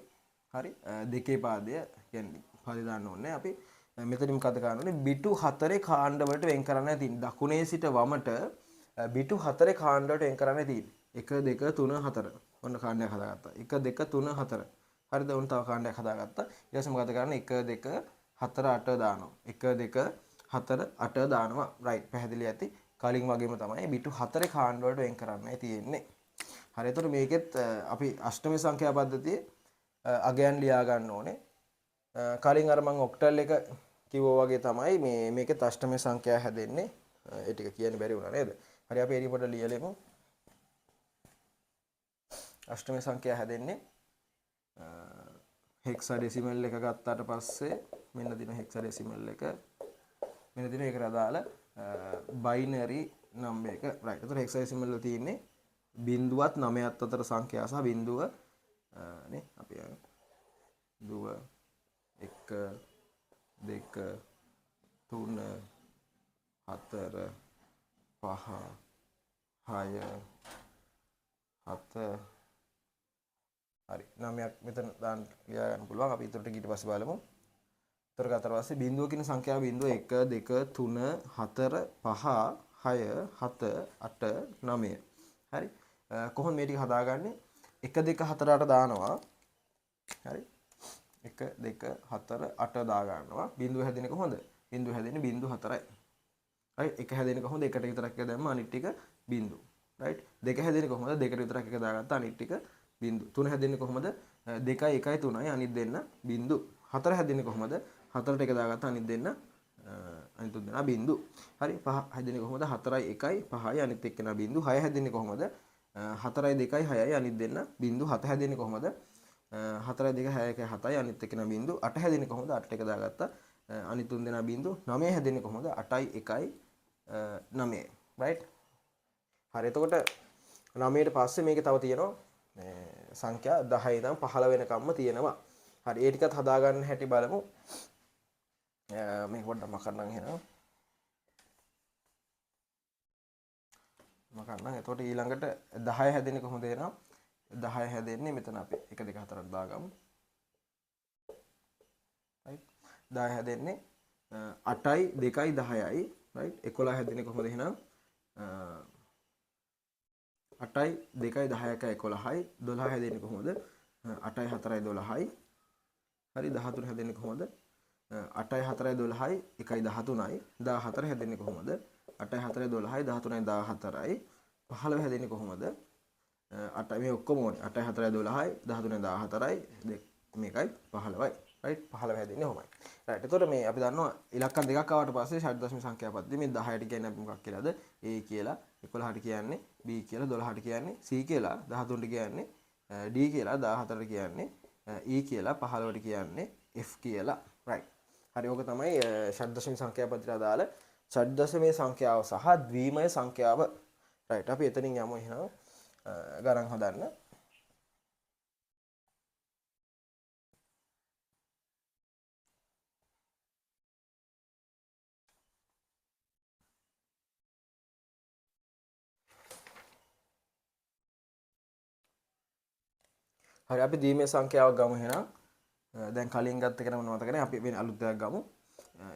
හරි, දෙකේ පාදය කියන්නේ පාදය දාන්න ඕනේ අපි. මෙතනින් මොකද කරන්න ඕනේ? බිටු 4 කාණ්ඩ වලට වෙන් කරන්න තියෙන්නේ. දකුණේ සිට වමට බිටු 4 කාණ්ඩ වලට වෙන් කරන්න තියෙන්නේ. 1 2 3 4. ඔන්න කාණ්ඩයක් හදාගත්තා. 1 2 3 4. හරිද? ඔන්න තව කාණ්ඩයක් හදාගත්තා. ඊට පස්සේ මොකද කරන්නේ? 1 2 4 8 දානවා. 1 2 4 8 දානවා. රයිට්, පැහැදිලි ඇති. කලින් වගේම තමයි බිටු 4 කාණ්ඩ වලට වෙන් කරන්නයි තියෙන්නේ. හරි, එතකොට මේකෙත් අපි අෂ්ටමී සංඛ්‍යා පද්ධතියේ අගයන් ලියා ගන්න ඕනේ. කලින් අර මං ඔක්ටල් එක කිව්වා වගේ තමයි මේකෙත් අෂ්ටමී සංඛ්‍යා හැදෙන්නේ. ඒ ටික කියන්න බැරි වුණා නේද? හරි, අපි ඒ ටික පොඩ්ඩක් ලියලෙමු. අෂ්ටමී සංඛ්‍යා හැදෙන්නේ හෙක්සාඩෙසිමල් එක ගත්තාට පස්සේ මෙන්න දින හෙක්සාඩෙසිමල් එක මෙන්න දින ඒකට අදාළ බයිනරි නම්බර් එක. රයිට්. එතකොට හෙක්සාඩෙසිමල් වල තියෙන්නේ බිංදුවත් නවයත් අතර සංඛ්‍යා සහ බිංදුව නේ අපි බිංදුව 1 2 3 4 5 6 7. හරි, නවයක් මෙතන දාන්න ලියා ගන්න පුළුවන්. අපි ඊටට ඊට පස්සේ බලමු. ඊටර ගතට පස්සේ බිංදුව කියන සංඛ්‍යාව බිංදුව 1 2 3 4 5 6 7 8 9. හරි. කොහොමද මේ ටික හදාගන්නේ? 1 2 4 8 දානවා. හරි. 1 2 4 8 දා ගන්නවා. බිංදුව හැදෙන්නේ කොහොමද? බිංදුව හැදෙන්නේ බිංදු 4යි. හරි. 1 හැදෙන්නේ කොහොමද? එකට විතරක් එක දැම්ම අනිත් ටික බිංදු. රයිට්. 2 හැදෙන්නේ කොහොමද? දෙකට විතරක් එක දාගත්තා අනිත් ටික බිංදු. 3 හැදෙන්නේ කොහොමද? 2යි 1යි 3යි අනිත් දෙන්න බිංදු. 4 හැදෙන්නේ කොහොමද? 4ට එක දාගත්තා අනිත් දෙන්න, අනිත් තුන් දෙනා බිංදු. හරි. 5 හැදෙන්නේ කොහොමද? 4යි 1යි 5යි අනිත් එක්කෙනා බිංදු. 6 හැදෙන්නේ කොහොමද? 4යි 2යි 6යි අනිත් දෙන්න බිංදු. 7 හැදෙන්නේ කොහොමද? 4යි 2යි 6යි 1යි 7යි අනිත් එක්කෙනා බිංදු. 8 හැදෙන්නේ කොහොමද? 8ට එක දාගත්තා. අනිත් තුන් දෙනා බිංදු. 9 හැදෙන්නේ කොහොමද? 8යි 1යි 9යි. රයිට්. හරි. එතකොට 9ට පස්සේ මේකේ තව තියෙනවා මේ සංඛ්‍යා 10 ඉඳන් 15 වෙනකම්ම තියෙනවා. හරි. ඒ ටිකත් හදාගන්න හැටි බලමු. මේක පොඩ්ඩක් මකන්නම් එහෙනම්. මකන්නම්. එතකොට ඊළඟට 10 හැදෙන්නේ කොහොමද එහෙනම්? 10 හැදෙන්නේ මෙතන අපි 1 2 4 දාගමු. රයිට්. 10 හැදෙන්නේ 8යි 2යි 10යි. රයිට්. 11 හැදෙන්නේ කොහොමද එහෙනම්? 8යි 2යි 10යි 11යි. 12 හැදෙන්නේ කොහොමද? 8යි 4යි 12යි. හරි. 13 හැදෙන්නේ කොහොමද? 8යි 4යි 12යි 1යි 13යි. 14 හැදෙන්නේ කොහොමද? 8යි 4යි 12යි 13යි 14යි. 15 හැදෙන්නේ කොහොමද? 8 මේ ඔක්කොම ඕනේ. 8යි 4යි 12යි 13යි 14යි මේකයි 15යි. රයිට්. 15 හැදෙන්නේ ඔහොමයි. රයිට්. එතකොට මේ අපි දන්නවා ඉලක්කම් දෙකක් ආවට පස්සේ ෂඩ් දශම සංඛ්‍යා පද්ධතිය මේ 10ට කියන්නේ අපි මොකක් කියලාද? A කියලා, 11ට කියන්නේ B කියලා, 12ට කියන්නේ C කියලා, 13ට කියන්නේ D කියලා, 14ට කියන්නේ E කියලා, 15ට කියන්නේ F කියලා. රයිට්. හරි. ඕක තමයි ෂඩ් දශම සංඛ්‍යා පද්ධතියට අදාළ ෂඩ් දශමයේ සංඛ්‍යාව සහ ද්විමය සංඛ්‍යාව. රයිට්. අපි එතනින් යමු එහෙනම් ගණන් හදන්න. හරි, අපි ද්විමය සංඛ්‍යාවක් ගමු එහෙනම්. දැන් කලින් ගත්ත එක නම් මතක නෑ. අපි වෙන අලුත් දෙයක් ගමු.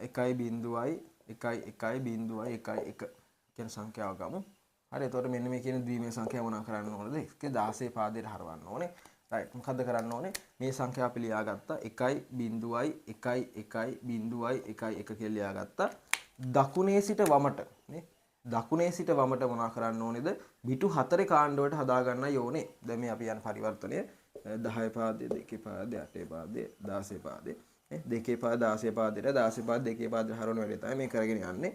එකයි බිංදුවයි 1 1 0 1 1 කියන සංඛ්‍යාව ගමු. හරි, එතකොට මෙන්න මේ කියන ද්විමය සංඛ්‍යාව මොනවා කරන්න ඕනද? x ගේ 16 පාදයට හරවන්න ඕනේ. රයිට්, මොකද්ද කරන්න ඕනේ? මේ සංඛ්‍යාව අපි ලියාගත්තා 1 0 1 1 0 1 1 කියලා ලියාගත්තා. දකුණේ සිට වමට නේ, දකුණේ සිට වමට මොනවා කරන්න ඕනේද? බිටු 4 කාණ්ඩ වලට හදා ගන්නයි ඕනේ. දැන් මේ අපි යන පරිවර්තනය 10 පාදයේ 2 පාදයේ 8 පාදයේ 16 පාදයේ නේ, 2 පාද 16 පාදයට 16 පාද 2 පාදයට හරවන වැඩේ තමයි මේ කරගෙන යන්නේ.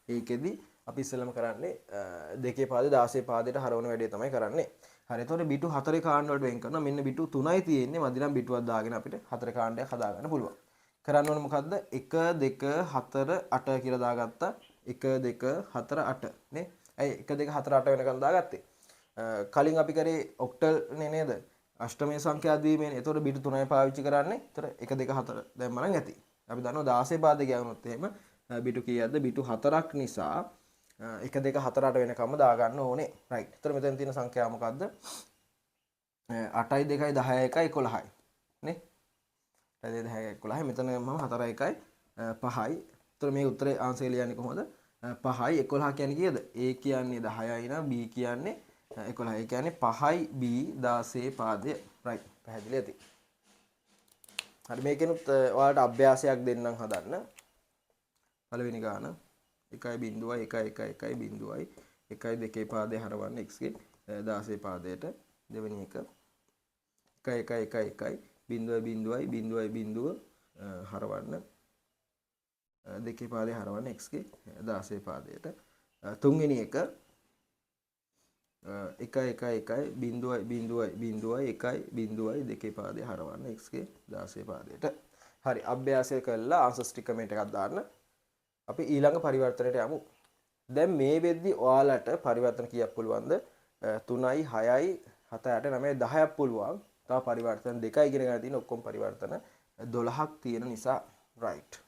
ඒකෙදි අපි ඉස්සෙල්ලම කරන්නේ 2 පාදයේ 16 පාදයට හරවන වැඩේ තමයි කරන්නේ. හරි, එතකොට බිටු 4 කාණ්ඩ වලට වෙන් කරනවා. මෙන්න බිටු 3යි තියෙන්නේ. මදි නම් බිටුවක් දාගෙන අපිට 4 කාණ්ඩයක් හදා ගන්න පුළුවන්. කරන්න ඕනේ මොකද්ද? 1 2 4 8 කියලා දාගත්තා. 1 2 4 8 නේ. ඇයි 1 2 4 8 වෙනකන් දාගත්තේ? කලින් අපි කරේ ඔක්ටල් නේ නේද? අෂ්ටමය සංඛ්‍යා දීමේනේ. එතකොට බිටු 3යි පාවිච්චි කරන්නේ. එතකොට 1 2 4 දැම්ම නම් ඇති. අපි දන්නවා 16 පාද ගියවුනොත් එහෙම බිටු කීයක්ද? බිටු 4ක් නිසා 1 2 4 8 වෙනකම්ම දාගන්න ඕනේ. රයිට්. එතකොට මෙතන තියෙන සංඛ්‍යාව මොකද්ද? 8යි 2යි 10යි 1යි 11යි නේ. 8යි 2 10යි 11යි. මෙතන මම 4යි 1යි 5යි. එතකොට මේ උත්තරේ ආන්සර් ලියන්නේ කොහොමද? 5යි 11 කියන්නේ කීයද? A කියන්නේ 10යි නම් B කියන්නේ 11. ඒ කියන්නේ 5යි B 16 පාදය. රයිට්, පැහැදිලි ඇති. හරි, මේකෙනුත් ඔයාලට අභ්‍යාසයක් දෙන්නම් හදන්න. පළවෙනි ගාන 1 0 1 1 1 0 1 2 පාදේ හරවන්න x ගේ 16 පාදයට. දෙවෙනි එක 1 1 1 1 0 0 0 0 හරවන්න 2 පාදේ හරවන්න x ගේ 16 පාදයට. තුන්වෙනි එක 1 1 1 0 0 0 1 0 2 පාදේ හරවන්න x ගේ 16 පාදයට. හරි, අභ්‍යාසය කළා ආන්සර්ස් ටික කමෙන්ට් එකක් දාන්න. අපි ඊළඟ පරිවර්තනයට යමු. දැන් මේ වෙද්දි ඔයාලට පරිවර්තන කීයක් පුළුවන්ද? 3යි 6යි 7යි 8යි 9යි 10ක් පුළුවන්. තව පරිවර්තන දෙකයි ඉගෙන ගන්න තියෙන, ඔක්කොම පරිවර්තන 12ක් තියෙන නිසා. රයිට්.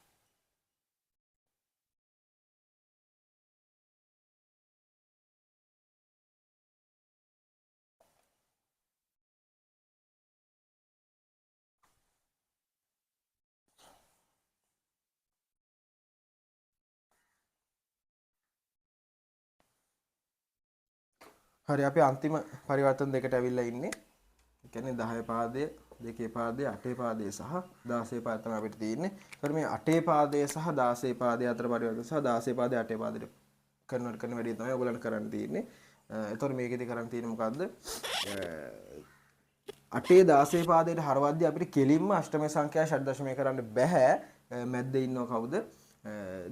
හරි, අපි අන්තිම පරිවර්තන දෙකට ඇවිල්ලා ඉන්නේ. ඒ කියන්නේ 10 පාදය, 2 පාදය, 8 පාදය සහ 16 පාදය තමයි අපිට තියෙන්නේ. ඒතකොට මේ 8 පාදය සහ 16 පාදය අතර පරිවර්තන සහ 16 පාදය 8 පාදයට කන්වර්ට් කරන වැඩේ තමයි ඔයගොල්ලන්ට කරන්න තියෙන්නේ. ඒතකොට මේකෙදි කරන්න තියෙන්නේ මොකද්ද? 8 16 පාදයට හරවද්දී අපිට කෙලින්ම අෂ්ටමය සංඛ්‍යා ෂඩ් දශමය කරන්න බෑ. මැද්දේ ඉන්නව කවුද?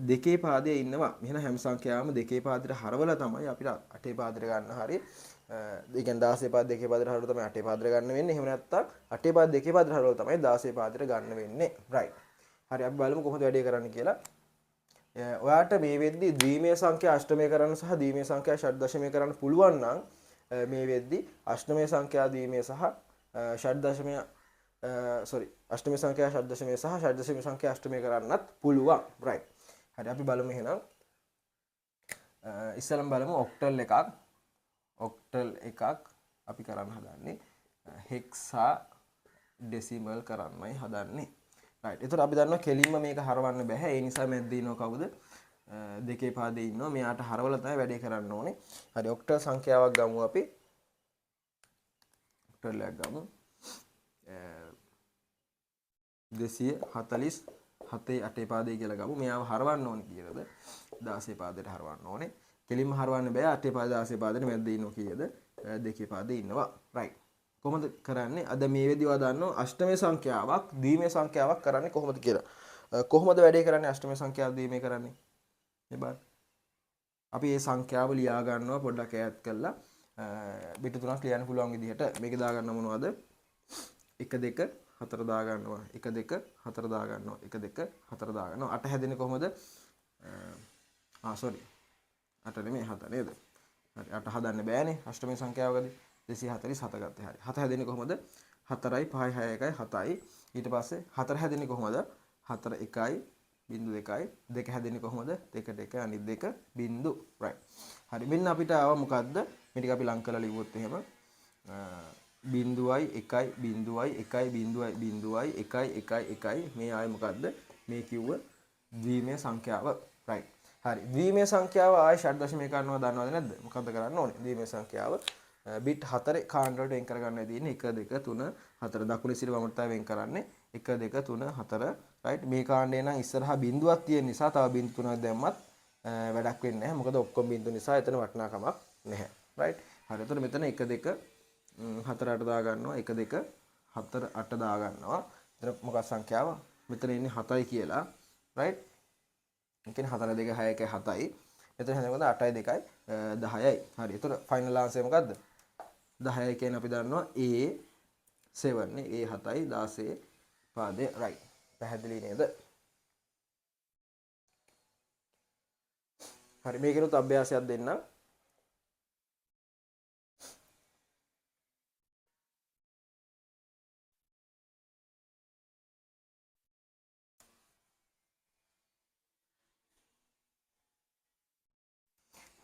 2 පාදයේ ඉන්නවා. එහෙනම් හැම සංඛ්‍යාවම 2 පාදයට හරවලා තමයි අපිට 8 පාදයට ගන්න හරි. ඒ කියන්නේ 16 පාද 2 පාදයට හරවලා තමයි 8 පාදයට ගන්න වෙන්නේ. එහෙම නැත්නම් 8 පාද 2 පාදයට හරවලා තමයි 16 පාදයට ගන්න වෙන්නේ. රයිට්. හරි, අපි බලමු කොහොමද වැඩේ කරන්න කියලා. ඔයාට මේ වෙද්දි ද්විමය සංඛ්‍යා අෂ්ටමය කරන්න සහ ද්විමය සංඛ්‍යා ෂඩ් දශමය කරන්න පුළුවන් නම් මේ වෙද්දි අෂ්ටමය සංඛ්‍යා ද්විමය සහ ෂඩ් දශමය, සෝරි, අෂ්ටමය සංඛ්‍යා ෂඩ් දශමය සහ ෂඩ් දශමය සංඛ්‍යා අෂ්ටමය කරන්නත් පුළුවන්. රයිට්. හරි, අපි බලමු එහෙනම්. ඉස්සෙල්ලම බලමු ඔක්ටල් එකක්. ඔක්ටල් එකක් අපි කරන්න හදන්නේ. හෙක්සා ඩෙසිමල් කරන්නයි හදන්නේ. රයිට්. එතකොට අපි දන්නවා කෙලින්ම මේක හරවන්න බෑ. ඒ නිසා මැද්දේ ඉන්නව කවුද? 2 පාදේ ඉන්නවා. මෙයාට හරවලා තමයි වැඩේ කරන්න ඕනේ. හරි, ඔක්ටල් සංඛ්‍යාවක් ගමු අපි. ඔක්ටල් එකක් ගමු. 247 8 පාදේ කියලා ගමු. මෙයාව හරවන්න ඕනේ කීයද? 16 පාදයට හරවන්න ඕනේ. කෙලින්ම හරවන්න බෑ. 8 පාද 16 පාදෙට මැද්දේ ඉන්නව කීයද? 2 පාදේ ඉන්නවා. රයිට්. කොහොමද කරන්නේ? අද මේ වෙද්දි ඔයා දන්නවා අෂ්ටමය සංඛ්‍යාවක් ද්විමය සංඛ්‍යාවක් කරන්නේ කොහොමද කියලා. කොහොමද වැඩේ කරන්නේ අෂ්ටමය සංඛ්‍යාව ද්විමය කරන්නේ? මේ බලන්න. අපි මේ සංඛ්‍යාව ලියා ගන්නවා පොඩ්ඩක් ඈත් කරලා. බිටු තුනක් ලියන්න පුළුවන් විදිහට. මේක දා ගන්න මොනවද? 1 2 4 දා ගන්නවා. 1 2 4 දා ගන්නවා. 1 2 4 දා ගන්නවා. 8 හැදෙන්නේ කොහොමද? සෝරි. 8 නෙමෙයි 7 නේද? හරි, 8 හදන්න බෑනේ අෂ්ටමය සංඛ්‍යාවකදී. 247 ගත්තේ. හරි. 7 හැදෙන්නේ කොහොමද? 4යි 5යි 6යි 1යි 7යි. ඊට පස්සේ 4 හැදෙන්නේ කොහොමද? 4 1යි බිංදු 2යි. 2 හැදෙන්නේ කොහොමද? 2ට 1 අනිත් දෙක බිංදු. රයිට්. හරි, මෙන්න අපිට ආව මොකද්ද? මේ ටික අපි ලං කරලා ලිව්වොත් එහෙම බිංදුවයි 1යි බිංදුවයි 1යි බිංදුවයි බිංදුවයි 1යි 1යි 1යි මේ ආයේ මොකද්ද? මේ කිව්ව ද්විමය සංඛ්‍යාව. රයිට්. හරි. ද්විමය සංඛ්‍යාව ආයේ ෂඩ් දශමයක ගන්නවා දන්නවද නැද්ද? මොකද්ද කරන්න ඕනේ? ද්විමය සංඛ්‍යාව බිට් 4 කාණ්ඩ වලට වෙන් කරගන්න තියෙන්නේ 1 2 3 4. දකුණේ සිට වමට තමයි වෙන් කරන්නේ. 1 2 3 4. රයිට්. මේ කාණ්ඩේ නම් ඉස්සරහා බිඳුවක් තියෙන නිසා තව බිඳු තුනක් දැම්මත් වැඩක් වෙන්නේ නැහැ. මොකද ඔක්කොම බිඳු නිසා එතන වටිනාකමක් නැහැ. රයිට්. හරි. එතකොට මෙතන 1 2 4 8 දා ගන්නවා. 1 2 4 8 දා ගන්නවා. එතන මොකක් සංඛ්‍යාව? මෙතන ඉන්නේ 7යි කියලා. රයිට්. ඒ කියන්නේ 4 2 6 1 7යි. මෙතන හැදෙන්නේ මොකද? 8යි 2යි 10යි. හරි. එතකොට ෆයිනල් ආන්සර් මොකද්ද? 10යි කියන්නේ අපි දන්නවා A7 නේ. A7යි 16 පාදේ. රයිට්. පැහැදිලි නේද? හරි. මේකෙනුත් අභ්‍යාසයක් දෙන්නම්.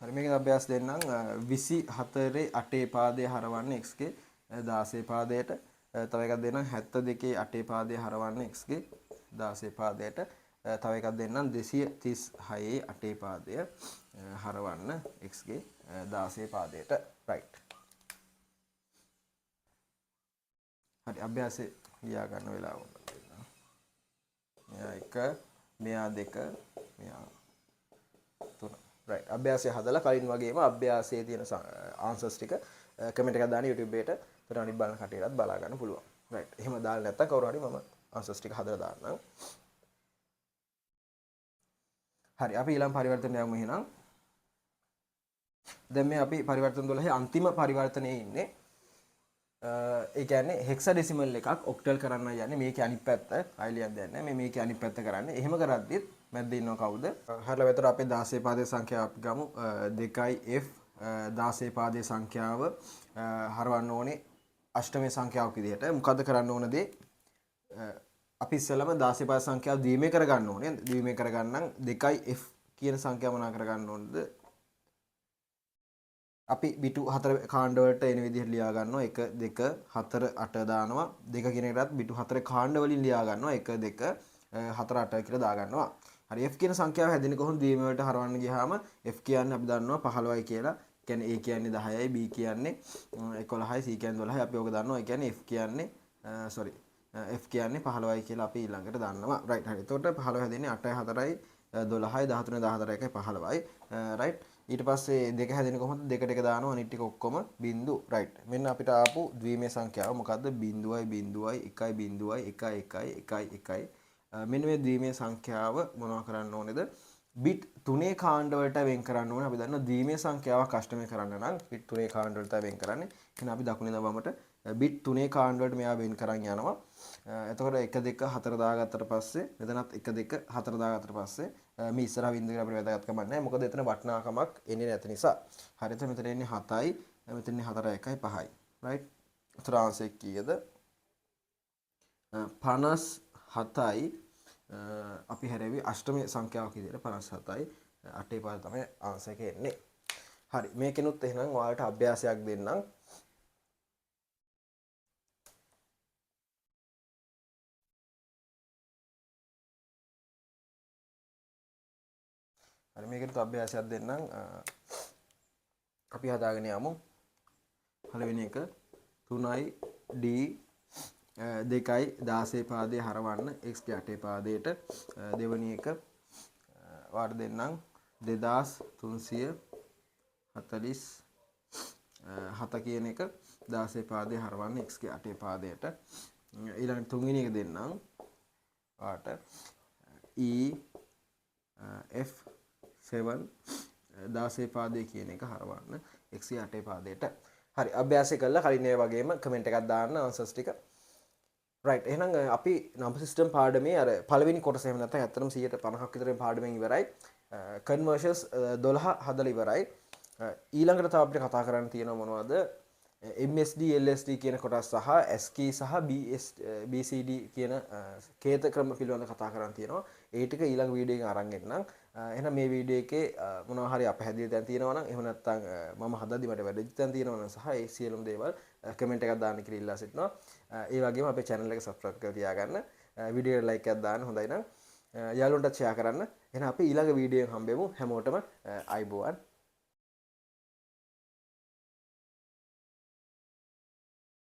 හරි. මේකෙන් අභ්‍යාස දෙන්නම්. 24 8 පාදයේ හරවන්න x ගේ 16 පාදයට. තව එකක් දෙන්නම් 72 8 පාදයේ හරවන්න x ගේ 16 පාදයට. තව එකක් දෙන්නම් 236 8 පාදය හරවන්න x ගේ 16 පාදයට. රයිට්. හරි. අභ්‍යාසය ලියා ගන්න වෙලාව වුණා. මෙයා 1, මෙයා 2, මෙයා 3. රයිට්. අභ්‍යාසය හදලා කලින් වගේම අභ්‍යාසයේ තියෙන ආන්සර්ස් ටික කමෙන්ට් එකක් දාන්න YouTube එකට. එතන අනිත් බලන කට්ටියටත් බලා ගන්න පුළුවන්. රයිට්. එහෙම දාලා නැත්තම් කවුරු හරි මම ආන්සර්ස් ටික හදලා දාන්නම්. හරි. අපි ඊළඟ පරිවර්තනය යමු එහෙනම්. දැන් මේ අපි පරිවර්තන 12 අන්තිම පරිවර්තනයේ ඉන්නේ. ඒ කියන්නේ හෙක්සාඩෙසිමල් එකක් ඔක්ටල් කරන්න යන්නේ. මේකේ අනිත් පැත්ත. ආයෙ ලියන්න දෙයක් නැහැ. මේකේ අනිත් පැත්ත කරන්නේ. එහෙම කරද්දිත් මැද්ද ඉන්නව කවුද? හරිලා වෙතර අපේ 16 පාදයේ සංඛ්‍යාව අපි ගමු. 2F 16 පාදයේ සංඛ්‍යාව හරවන්න ඕනේ අෂ්ටමේ සංඛ්‍යාවක් විදිහට. මොකද්ද කරන්න ඕන දේ? අපි ඉස්සෙල්ලාම 16 පාද සංඛ්‍යාව ද්විමය කරගන්න ඕනේ. ද්විමය කරගන්න නම් 2F කියන සංඛ්‍යාව මොනවා කරගන්න ඕනද? අපි බිටු 4 කාණ්ඩ වලට එන විදිහට ලියා ගන්නවා. 1 2 4 8 දානවා. 2 කියන එකටත් බිටු 4 කාණ්ඩ වලින් ලියා ගන්නවා. 1 2 4 8 කියලා දා ගන්නවා. හරි. F කියන සංඛ්‍යාව හැදෙන්නේ කොහොමද? ද්විමය වලට හරවන්න ගියාම F කියන්නේ අපි දන්නවා 15යි කියලා. ඒ කියන්නේ A කියන්නේ 10යි, B කියන්නේ 11යි, C කියන්නේ 12යි. අපි ඕක දන්නවා. ඒ කියන්නේ F කියන්නේ, sorry, F කියන්නේ 15යි කියලා අපි ඊළඟට දන්නවා. රයිට්. හරි. එතකොට 15 හැදෙන්නේ 8යි 4යි 12යි 13 14 1යි 15යි. රයිට්. ඊට පස්සේ දෙක හැදෙන්නේ කොහොමද? දෙකට එක දානවා. අනිත් ටික ඔක්කොම බිංදු. රයිට්. මෙන්න අපිට ආපු ද්විමය සංඛ්‍යාව මොකද්ද? බිංදුවයි බිංදුවයි එකයි බිංදුවයි එකයි එකයි එකයි එකයි. මෙන්න මේ ද්විමය සංඛ්‍යාව මොනවා කරන්න ඕනේද? බිට් 3 කාණ්ඩ වලට වෙන් කරන්න ඕනේ. අපි දන්නවා ද්විමය සංඛ්‍යාවක් අෂ්ටමය කරන්න නම් බිට් 3 කාණ්ඩ වලට වෙන් කරන්නේ. එහෙනම් අපි දකුණේ ඉඳන් වමට බිට් 3 කාණ්ඩ වලට මෙයා වෙන් කරන් යනවා. එතකොට 1 2 4 දාගත්තට පස්සේ මෙතනත් 1 2 4 දාගත්තට පස්සේ මේ ඉස්සරහ බින්දුව අපිට වැදගත්කමක් නැහැ. මොකද එතන වටිනාකමක් එන්නේ නැති නිසා. හරි. එතන මෙතන එන්නේ 7යි, මෙතන එන්නේ 4 1යි 5යි. රයිට්. උත්තර ආන්සර් කීයද? 57යි. අපි හැරෙවි අෂ්ටමී සංඛ්‍යාවක් විදිහට 57යි. 8 පාද තමයි ආන්සර් එක එන්නේ. හරි. මේකෙනුත් එහෙනම් ඔයාලට අභ්‍යාසයක් දෙන්නම්. හරි. මේකෙනුත් අභ්‍යාසයක් දෙන්නම්. අපි හදාගෙන යමු. පළවෙනි එක 3යි D 2යි 16 පාදයේ හරවන්න x ගේ 8 පාදයට. දෙවෙනි එක ඔයාලට දෙන්නම් 2347 කියන එක 16 පාදයේ හරවන්න x ගේ 8 පාදයට. ඊළඟ තුන්වෙනි එක දෙන්නම් ඔයාලට E F 7 16 පාදයේ කියන එක හරවන්න x ගේ 8 පාදයට. හරි. අභ්‍යාසය කළා කලින් ඒ වගේම කමෙන්ට් එකක් දාන්න ආන්සර්ස් ටික. රයිට්. එහෙනම් අපි නම්බර් සිස්ටම් පාඩමේ අර පළවෙනි කොටස එහෙම නැත්නම් ඇත්තටම 150ක් විතර මේ පාඩමෙන් ඉවරයි. කන්වර්ෂන්ස් 12 හදලා ඉවරයි. ඊළඟට තව අපිට කතා කරන්න තියෙනවා මොනවද? MSD LSD කියන කොටස් සහ ASCII සහ BCD කියන කේත ක්‍රම පිළිබඳව කතා කරන්න තියෙනවා. ඒ ටික ඊළඟ වීඩියෝ එකෙන් අරන් එන්නම්. එහෙනම් මේ වීඩියෝ එකේ මොනවා හරි අපහැදිලි තැන් තියෙනවා නම් එහෙම නැත්නම් මම හදද්දි මට වැරදිච්ච තැන් තියෙනවා නම් සහ ඒ සියලුම දේවල් කමෙන්ට් එකක් දාන්න කියලා ඉල්ලා සිටිනවා. ඒ වගේම අපේ channel එක subscribe කරලා තියාගන්න. වීඩියෝ එකට like එකක් දාන්න හොඳයි නම්. යාළුවන්ටත් ෂෙයා කරන්න. එහෙනම් අපි ඊළඟ වීඩියෝ එකෙන් හම්බෙමු. හැමෝටම ආයුබෝවන්.